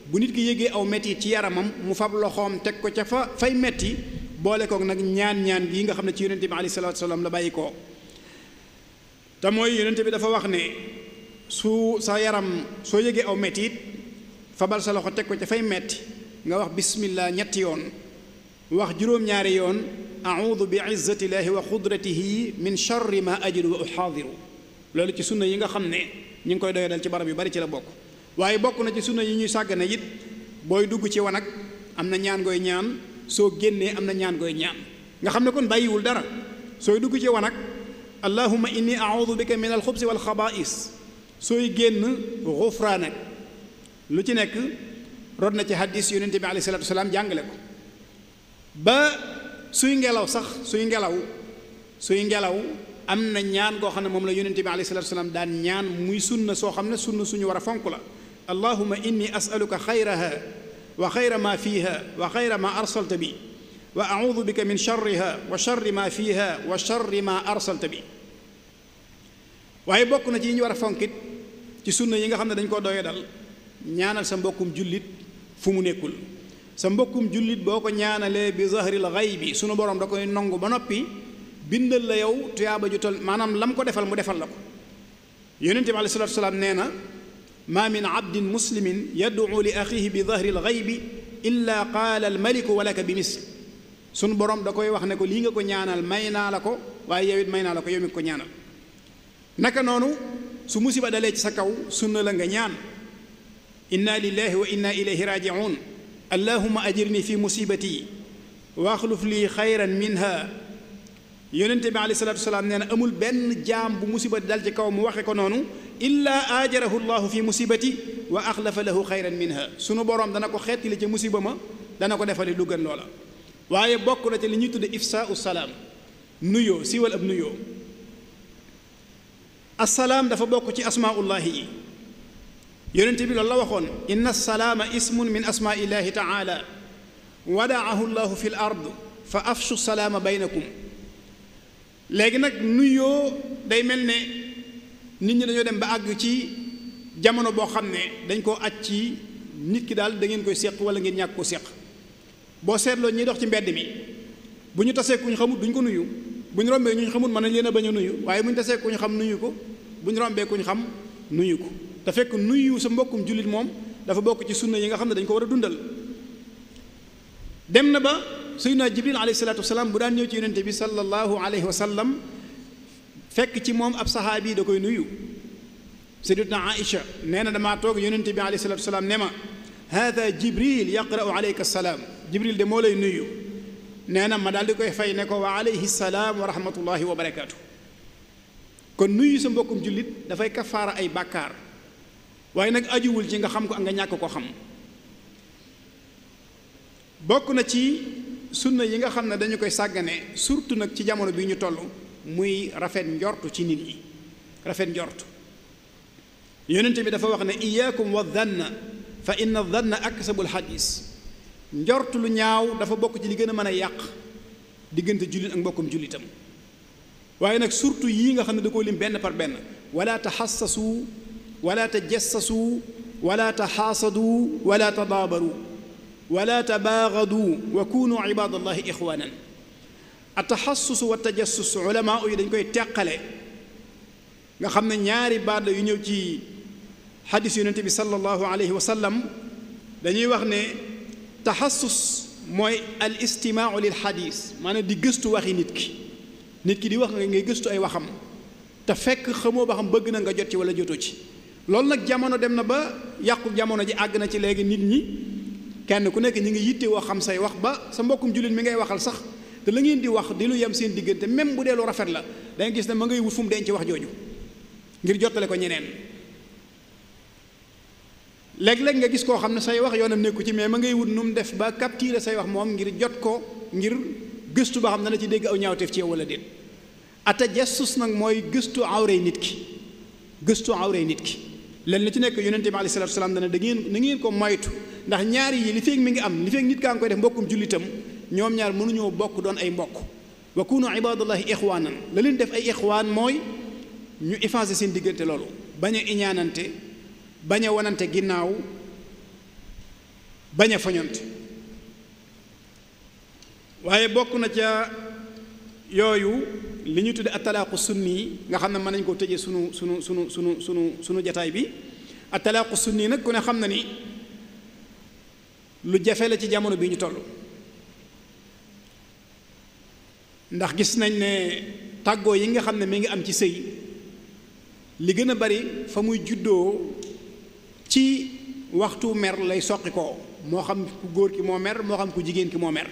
bu nit ki yégee aw metti ci yaramam mu fab loxoom teg ko ca fay metti boole kook nag ñaan gi nga xam ne ci yonente bi alayhi salaatu salaam la bàyyi ko te mooy yonente bi dafa wax ne su sa yaram soo yégee aw metti it fabal sa loxo teg ko ca fay metti nga wax bismillah ñetti yoon wax juróom-ñaari yoon a'udhu bi izzatillahi wa qudratihi min sharri ma ajidu wa uhaadiru. loolu ci sunna yi nga xam ne ñu ngi koy doya dal ci barab yu bari ci la bokk. waaye bokk na ci sunna yi ñuy sàggane it booy dugg ci wanag am na ñaan gooy ñaan soo génnee am na ñaan gooy ñaan nga xam ne kon bàyyiwul dara. sooy dugg ci wanag allahumma inni a'udhu bika min alxubsi wal xabaa'is sooy génn xufraanak lu ci nekk rod na ci hadis yonente bi alayhi salaatu wasalaam jàngale ko ba suy ngelaw sax suy ngelaw am na ñaan goo xam ne moom la yonente bi alayhi salaatu wasalaam daan ñaan muy sunna soo xam ne sunna suñu war a fonk la. allahumma inni as'aluka xayraha wa xayra ma fiha wa xayra ma arsalta bi wa a'udhu bika min sharriha wa sharri ma fiha wa sharri ma arsalta bi. waaye bokk na ci yi ñu war a fonkit ci sunna yi nga xam ne dañ koo doye dal ñaanal sa mbokkum jullit fu mu nekkul. sa mbokkum jullit boo ko ñaanalee bi zahril ghaybi sunu borom da koy nongu ba noppi bindal la yow tuyaaba ju tol maanaam lam ko defal mu defal la ko. yonente bi alayhi salaatu wasalaam nee na ma min abdin muslimin yad'u li axihi bi zahril ghaybi illa qaala al maliku walaka bi misl. sunu borom da koy wax ne ko lii nga ko ñaanal may naa la ko waaye yow it may naa la ko yow mi ko ñaanal. naka noonu su musiba dalee ci sa kaw sunna la nga ñaan inna lillahi wa inna ilayhi raji'un allahumma ajirni fi musibati wa axluf lii xayran minha. yonente bi alayhi salaatu wasalaam nee na amul benn jaam bu musiba dal ci kaw mu waxe ko noonu illa ajarahu llahu fi musibati wa axlafa lahu xayran minha. sunu boroom dana ko xettali ci musiba ma dana ko defali lu gën loola. waaye bokk na ci li ñuy tudde ifsaau salaam nuyoo siiwal ab nuyoo. assalaam dafa bokk ci asmaullahi yi yonente bi loolu la waxoon inna salaama ismun min asmaillahi taala wadaahu llahu fi l ard fa afshu salaama baynakum. léegi nag nuyoo day mel ne nit ñi dañoo dem ba àgg ci jamono boo xam ne dañ koo aj ci nit ki daal da ngeen koy seq wala ngeen ñàkk ko seq. boo seetloo ñiy dox ci mbedd mi bu ñu tasee ku ñu xamut duñ ko nuyu bu ñu rombee ñu ñu xamut mën nañ leen a bañ a nuyu waaye bu ñu tasee ku ñu xam nuyu ko bu ñu rombee ku ñu xam nuyu ko te fekk nuyu sa mbokkum jullit moom dafa bokk ci sunna yi nga xam ne dañ ko war a dundal. dem na ba sayyidina jibril alayhi salaatu wasalaam bu daan ñëw ci yonente bi sallallahu alayhi wa sallam fekk ci moom ab saxaabi da koy nuyu. sayyidatuna Aïcha nee na damaa toog yonente bi alayhi salaatu wasalaam ne ma haada jibril yaqra'u alayka salaam jibril de moo lay nuyu. nee na ma daal di koy fay ne ko wa alayhi salaam wa rahmatullahi wa barakaatu. kon nuyu sa mbokkum jullit dafay kafaara ay bàkkaar waaye nag ajuwul ci nga xam ko ak nga ñàkk ko xam. bokk na ci sunna yi nga xam ne dañu koy sàggane surtout nag ci jamono bi ñu toll muy rafet njortu ci nit ñi. rafet njortu yonente bi dafa wax ne iyaakum wa dhanna fa inna dhanna aksabul xadis. njortu lu ñaaw dafa bokk ci li gën a mën a yàq diggante jullit ak mbokkum jullitam. waaye nag surtout yii nga xam ne da koo lim benn par benn wala taxassasu wala tajassasu wala taxaasadu wala tadaabaru wala tabaagadu wa kunu ibadallahi ixwanan. ataxassus wa tajassus ulama yi dañ koy teqale nga xam ne ñaari baat la yu ñëw ci xadis yonente bi sallallahu alayhi wa sallam dañuy wax ne taxassus mooy al istimaau lil xadis maanaam di gëstu waxi nit ki di wax nga ngay gëstu ay waxam te fekk xamoo ba xam bëgg na nga jot ci wala jotoo ci loolu nag jamono dem na ba yàqu jamono ji àgg na ci léegi nit ñi kenn ku nekk ñi ngi yitte woo xam say wax ba sa mbokkum jullit mi ngay waxal sax te la ngeen di wax di lu yem seen diggante même bu dee lu rafet la da nga gis ne ma ngay wut fu mu denc wax jooju ngir jottale ko ñeneen léeg-léeg nga gis koo xam ne say wax yoonam nekku ci mais ma ngay wut nu mu def ba capturer say wax moom ngir jot ko ngir gëstu ba xam dana ci dégg aw ñaawteef ci yow wala déet atajassus nag mooy gëstu awrey nit ki gëstu awrey nit ki leen li ci nekk yonente bi alayhi salaatu salaam dana da ngeen na ngeen ko moytu ndax ñaari yi li feeg mi ngi am li feeg nit kaa ngi koy def mbokkum jullitam ñoom ñaar mënuñoo bokk doon ay mbokk wa kunu ibadallahi ixwaanan la leen def ay ixwaan mooy ñu effacer seen diggante loolu bañ a iñaanante bañ a wanante ginnaaw bañ a foñante waaye bokk na ca yooyu li ñu tudde atalaaqu sunni nga xam ne mën nañu koo tëjee sunu jataay bi atalaaqu sunni nag ku ne xam na ni lu jafe la ci jamono bi ñu toll ndax gis nañ ne tàggoo yi nga xam ne mi ngi am ci sëy li gën a bari fa muy juddoo ci waxtu mer lay soqi ko moo xam ku góor ki moo mer moo xam ku jigéen ki moo mer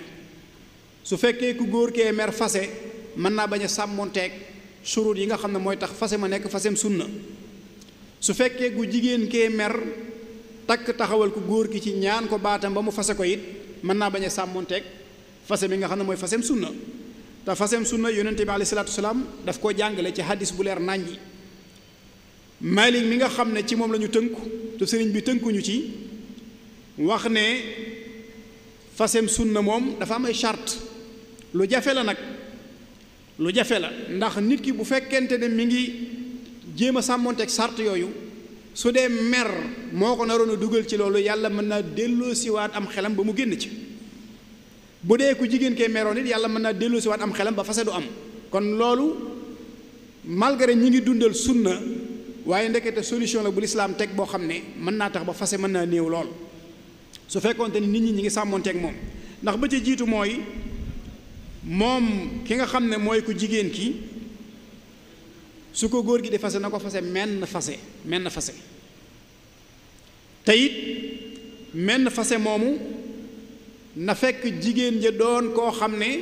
su fekkee ku góor kee mer fase mën naa bañ a sàmmonteeg surut yi nga xam ne mooy tax fase ma nekk fasem sunna su fekkee ku jigéen kee mer takk taxawal ku góor ki ci ñaan ko baatam ba mu fase ko it mën naa bañ a sàmmonteeg fase mi nga xam ne mooy fasem sunna te fasem sunna yonente bi alayhi salaatu salaam daf koo jàngale ci hadis bu leer nàññi Maalik mi nga xam ne ci moom la ñu tënku te sëriñ bi tënkuñu ci wax ne fasem sunna moom dafa am ay charte lu jafe la nag lu jafe la ndax nit ki bu fekkente ne mi ngi jéem a sàmmonteeg charte yooyu su dee mer moo ko naroon a dugal ci loolu yàlla mën naa delloo siwaat am xelam ba mu génn ci bu dee ku jigéen kee meroon it yàlla mën naa delloo siwaat am xelam ba fase du am kon loolu malgré ñi ngi dundal sunna waaye ndekete solution la bu lislaam teg boo xam ne mën naa tax ba fase mën naa néew lool su fekkoonte ni nit ñi ngi sàmmonteeg moom ndax ba ca jiitu mooy moom ki nga xam ne mooy ku jigéen ki su ko góor gi di fase na ko fase menn fase te it menn fase moomu na fekk jigéen ja doon koo xam ne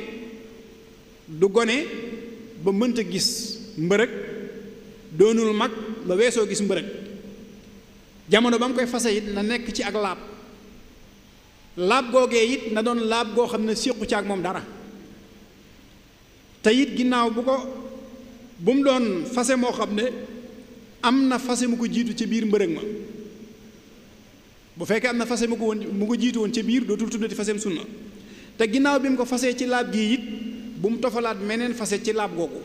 du gone ba mënta gis mbërëg doonul mag ba weesoo gis mbërëg jamono ba mu koy fase it na nekk ci ak laab googee it na doon laab goo xam ne séqu ci ak moom dara te it ginnaaw bu mu doon fase moo xam ne am na fase mu ko jiitu ci biir mbërëg ma bu fekkee am na fase mu ko jiitu woon ci biir dootul tuddati faseem sunna te ginnaaw bi mu ko fasee ci laab gi it bu mu tofalaat meneen fase ci laab googu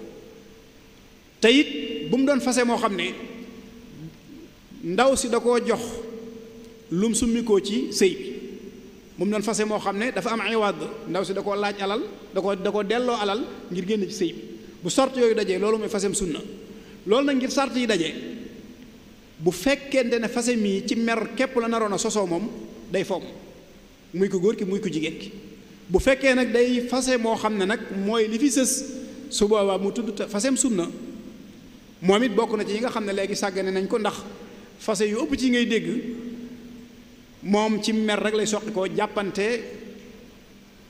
te it bu mu doon fase moo xam ne ndaw si da koo jox lum summikoo ci sëy bi bu mu doon fase moo xam ne dafa am iwaad ndaw si da koo laaj alal da ko delloo alal ngir génn ci sëy bi bu sart yooyu dajee loolu mooy faseem sunna loolu nag ngir sart yi dajee bu fekkente ne fase mii ci mer képp la naroon a sosoo moom day foog muy ko góor ki muy ko jigéen ki bu fekkee nag day fase moo xam ne nag mooy li fi sës su boobaa mu tudd faseem sunna moom it bokk na ci yi nga xam ne léegi sàggane nañ ko ndax fase yu ëpp ci ngay dégg moom ci mer rek lay soqi ko jàppante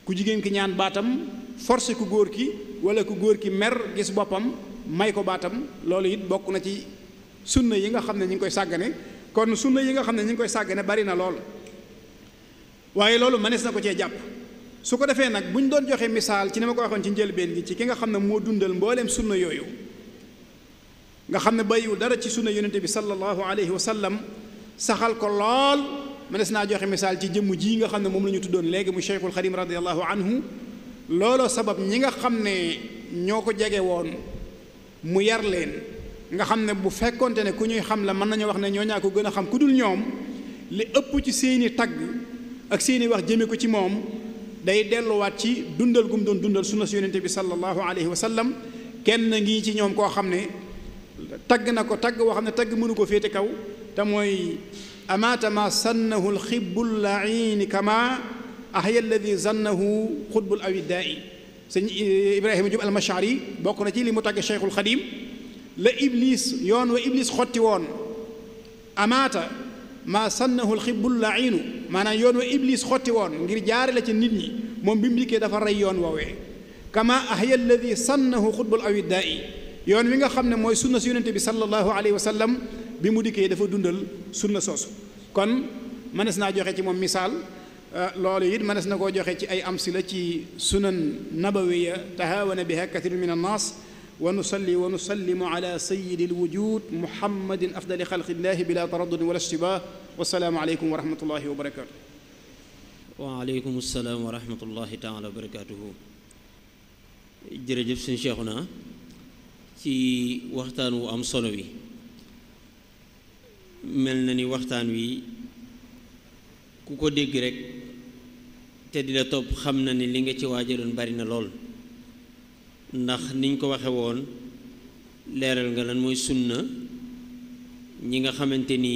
ku jigéen ki ñaan baatam forcé ku góor ki wala ku góor ki mer gis boppam may ko baatam loolu it bokk na ci sunna yi nga xam ne ñu ngi koy sàggane kon sunna yi nga xam ne ñu ngi koy sàggane bari na lool waaye loolu mënees na ko cee jàpp su ko defee nag bu ñu doon joxe misaal ci ni ma ko waxoon ci njëlbeen gi ci ki nga xam ne moo dundal mbooleem sunna yooyu nga xam ne bàyyiwul dara ci sunna yonente bi sallallahu alayhi wa sallam saxal ko lool mënees naa joxe misaal ci jëmm ji nga xam ne moom la ñu tuddoon léegi mu Cheikhul Xadim radiallahu anhu looloo sabab ñi nga xam ne ñoo ko jege woon mu yar leen nga xam ne bu fekkonte ne ku ñuy xam la mën nañu wax ne ñoo ñaa ko gën a xam ku dul ñoom li ëpp ci seeni tagg ak seeni wax jëme ko ci moom day delluwaat ci dundal gum doon dundal sunna si yonente bi sallallahu alayhi wa sallam kenn ngi ci ñoom koo xam ne tagg na ko tagg woo xam ne tagg mënu ko féete kaw te mooy amaata ma sannahu lxibbul laini kama ahya alladi zannahu xutbul awiddaai sëñ Ibrahima Jub almashari bokk na ci li mu tagg Cheikhul Xadim la iblis yoon wa iblis xotti woon amaata maa sannahu alxibbul lainu maanaam yoon wa iblis xotti woon ngir jaare la ci nit ñi moom bi mu dikkee dafa rey yoon woowee kama ahya alladi sannahu xutbul awiddaa yi yoon wi nga xam ne mooy sunna si yonente bi sallallahu alayhi wa sallam bi mu dikkee dafa dundal sunna soosu kon mënees naa joxe ci moom misaal loolu it mënees na koo joxe ci ay amsila ci sunan nabawiya tahawana biha kathirun min annaas wa nusalli wa nusallimu ala sayyidi alwujud muhammadin afdali xalqillahi bila taraddudin wala ishtibah wasalaamu aleykum wa rahmatullahi wa barakatuh wa aleykum salaam wa rahmatullahi taala wa barakatuhu jërëjëf sëñ Cheikhouna ci waxtaan wu am solo wi mel na ni waxtaan wi ku ko dégg rek te di la topp xam na ni li nga ci waajaloon bari na lool ndax niñ ko waxe woon leeral nga lan mooy sunna ñi nga xamante ni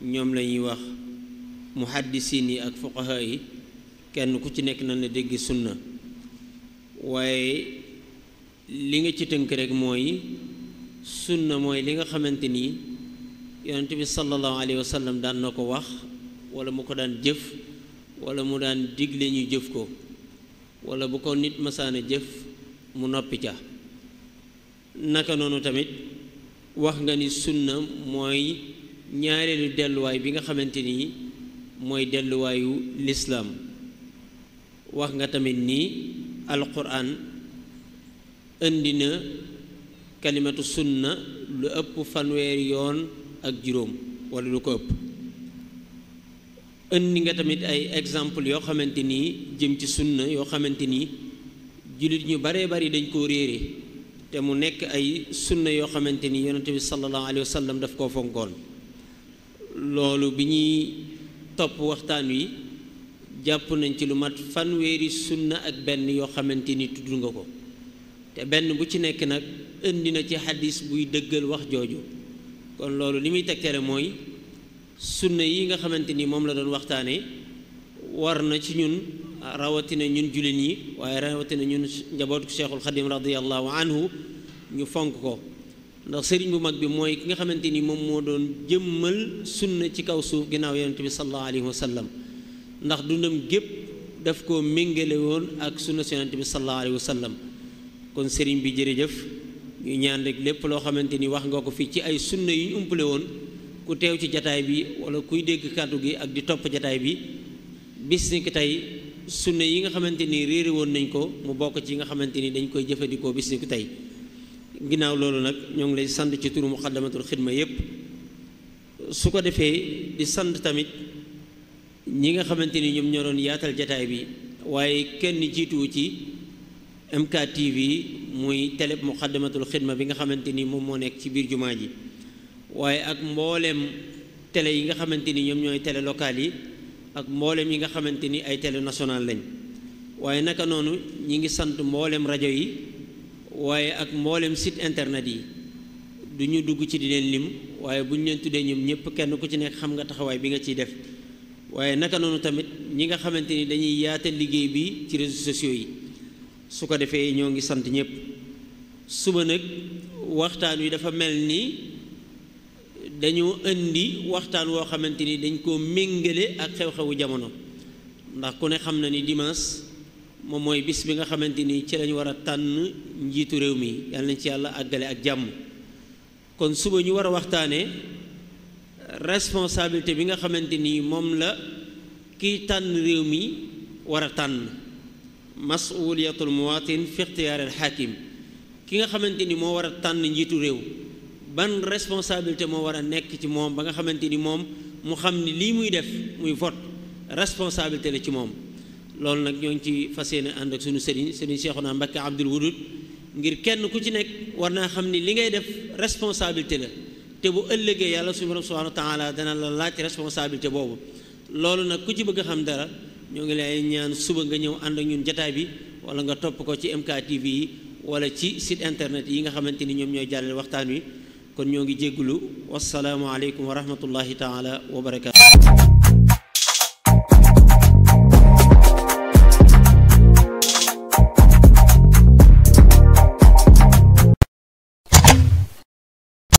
ñoom la ñuy wax muhaddisiin yi ak fuqaha yi kenn ku ci nekk nan la dégg sunna waaye li nga ci tënk rek mooy sunna mooy li nga xamante ni yonent bi sallallahu alayhi wa sallam daan na ko wax wala mu ko daan jëf wala mu daan digle ñu jëf ko wala bu ko nit masaana jëf mu noppi ca naka noonu tamit wax nga ni sunna mooy ñaareelu delluwaay bi nga xamante ni mooy delluwaayu lislaam wax nga tamit ni alquran indi na kalimatu sunna lu ëpp fanweeri yoon ak juróom wala lu ko ëpp indi nga tamit ay exemple yoo xamante ni jëm ci sunna yoo xamante ni jullit ñu baree bari dañ koo réere te mu nekk ay sunna yoo xamante ni yonente bi sallallahu alayhi wa sallam daf koo fonkoon loolu bi ñuy topp waxtaan wi jàpp nañ ci lu mat fanweeri sunna ak benn yoo xamante ni tudd nga ko te benn bu ci nekk nag indi na ci xadis buy dëggal wax jooju kon loolu li muy tegtale mooy sunna yi nga xamante ni moom la doon waxtaane war na ci ñun rawatina ñun jullit ñi waaye rawatina ñun njabootu Cheikhul Xadim radiyallahu anhu ñu fonk ko ndax sëriñ bu mag bi mooy ki nga xamante ni moom moo doon jëmmal sunna ci kaw suuf ginnaaw yonent bi sallallahu alayhi wa sallam ndax dundam gépp daf koo méngale woon ak sunna si yonent bi sallallahu alayhi wa sallam kon sëriñ bi jërëjëf ñu ñaan rek lépp loo xamante ni wax nga ko fii ci ay sunna yu ñu umpale woon ku teew ci jataay bi wala kuy dégg kàddu gi ak di topp jataay bi bis ni ki tey sunna yi nga xamante ni réere woon nañ ko mu bokk ci nga xamante ni dañ koy jëfandikoo bis ni ki tey ginnaaw loolu nag ñoo ngi lay sant ci turu muqaddamatul xidma yépp su ko defee di sant tamit ñi nga xamante ni ñoom ñoo doon yaatal jataay bi waaye kenn jiituwu ci MKTV muy télé muqaddamatul xidma bi nga xamante ni moom moo nekk ci biir jumaa ji waaye ak mbooleem télé yi nga xamante ni ñoom ñooy télé locales yi ak mboolem yi nga xamante ni ay télé national lañ waaye naka noonu ñi ngi sant mboolem rajo yi waaye ak mboolem site internet yi du ñu dugg ci di leen lim waaye bu ñu leen tuddee ñoom ñëpp kenn ku ci nekk xam nga taxawaay bi nga ciy def waaye naka noonu tamit ñi nga xamante ni dañuy yaatal liggéey bi ci réseaux sociaux yi su ko defee ñoo ngi sant ñëpp suba nag waxtaan wi dafa mel ni dañoo indi waxtaan woo xamante ni dañ koo méngale ak xew-xewu jamono ndax ku ne xam na ni dimanche moom mooy bis bi nga xamante ni ci lañu war a tànn njiitu réew mi yàlla nañ ci yàlla àggale ak jàmm kon suba ñu war a waxtaanee responsabilité bi nga xamante ni moom la kiy tànn réew mi war a tànn masuliyatul muwatin fi ixtiyaar al xaakim ki nga xamante ni moo war a tànn njiitu réew ban responsabilité moo war a nekk ci moom ba nga xamante ni moom mu xam ni lii muy def muy vote responsabilité la ci moom loolu nag ñoo ngi ci fas yéene ànd ak suñu sëriñ Cheikhouna Mbacké Abdoul Wadoud ngir kenn ku ci nekk war naa xam ni li ngay def responsabilité la te bu ëllëgee yàlla suñu borom subhanahu wa taala dana la laaj responsabilité boobu loolu nag ku ci bëgg a xam dara ñoo ngi lay ñaan suba nga ñëw ànd ak ñun jataay bi wala nga topp ko ci MKTV yi wala ci site internet yi nga xamante ni ñoom ñooy jàllale waxtaan wi kon ñoo ngi jéggulu wassalaamu aleykum wa rahmatullahi taala wa barakaatu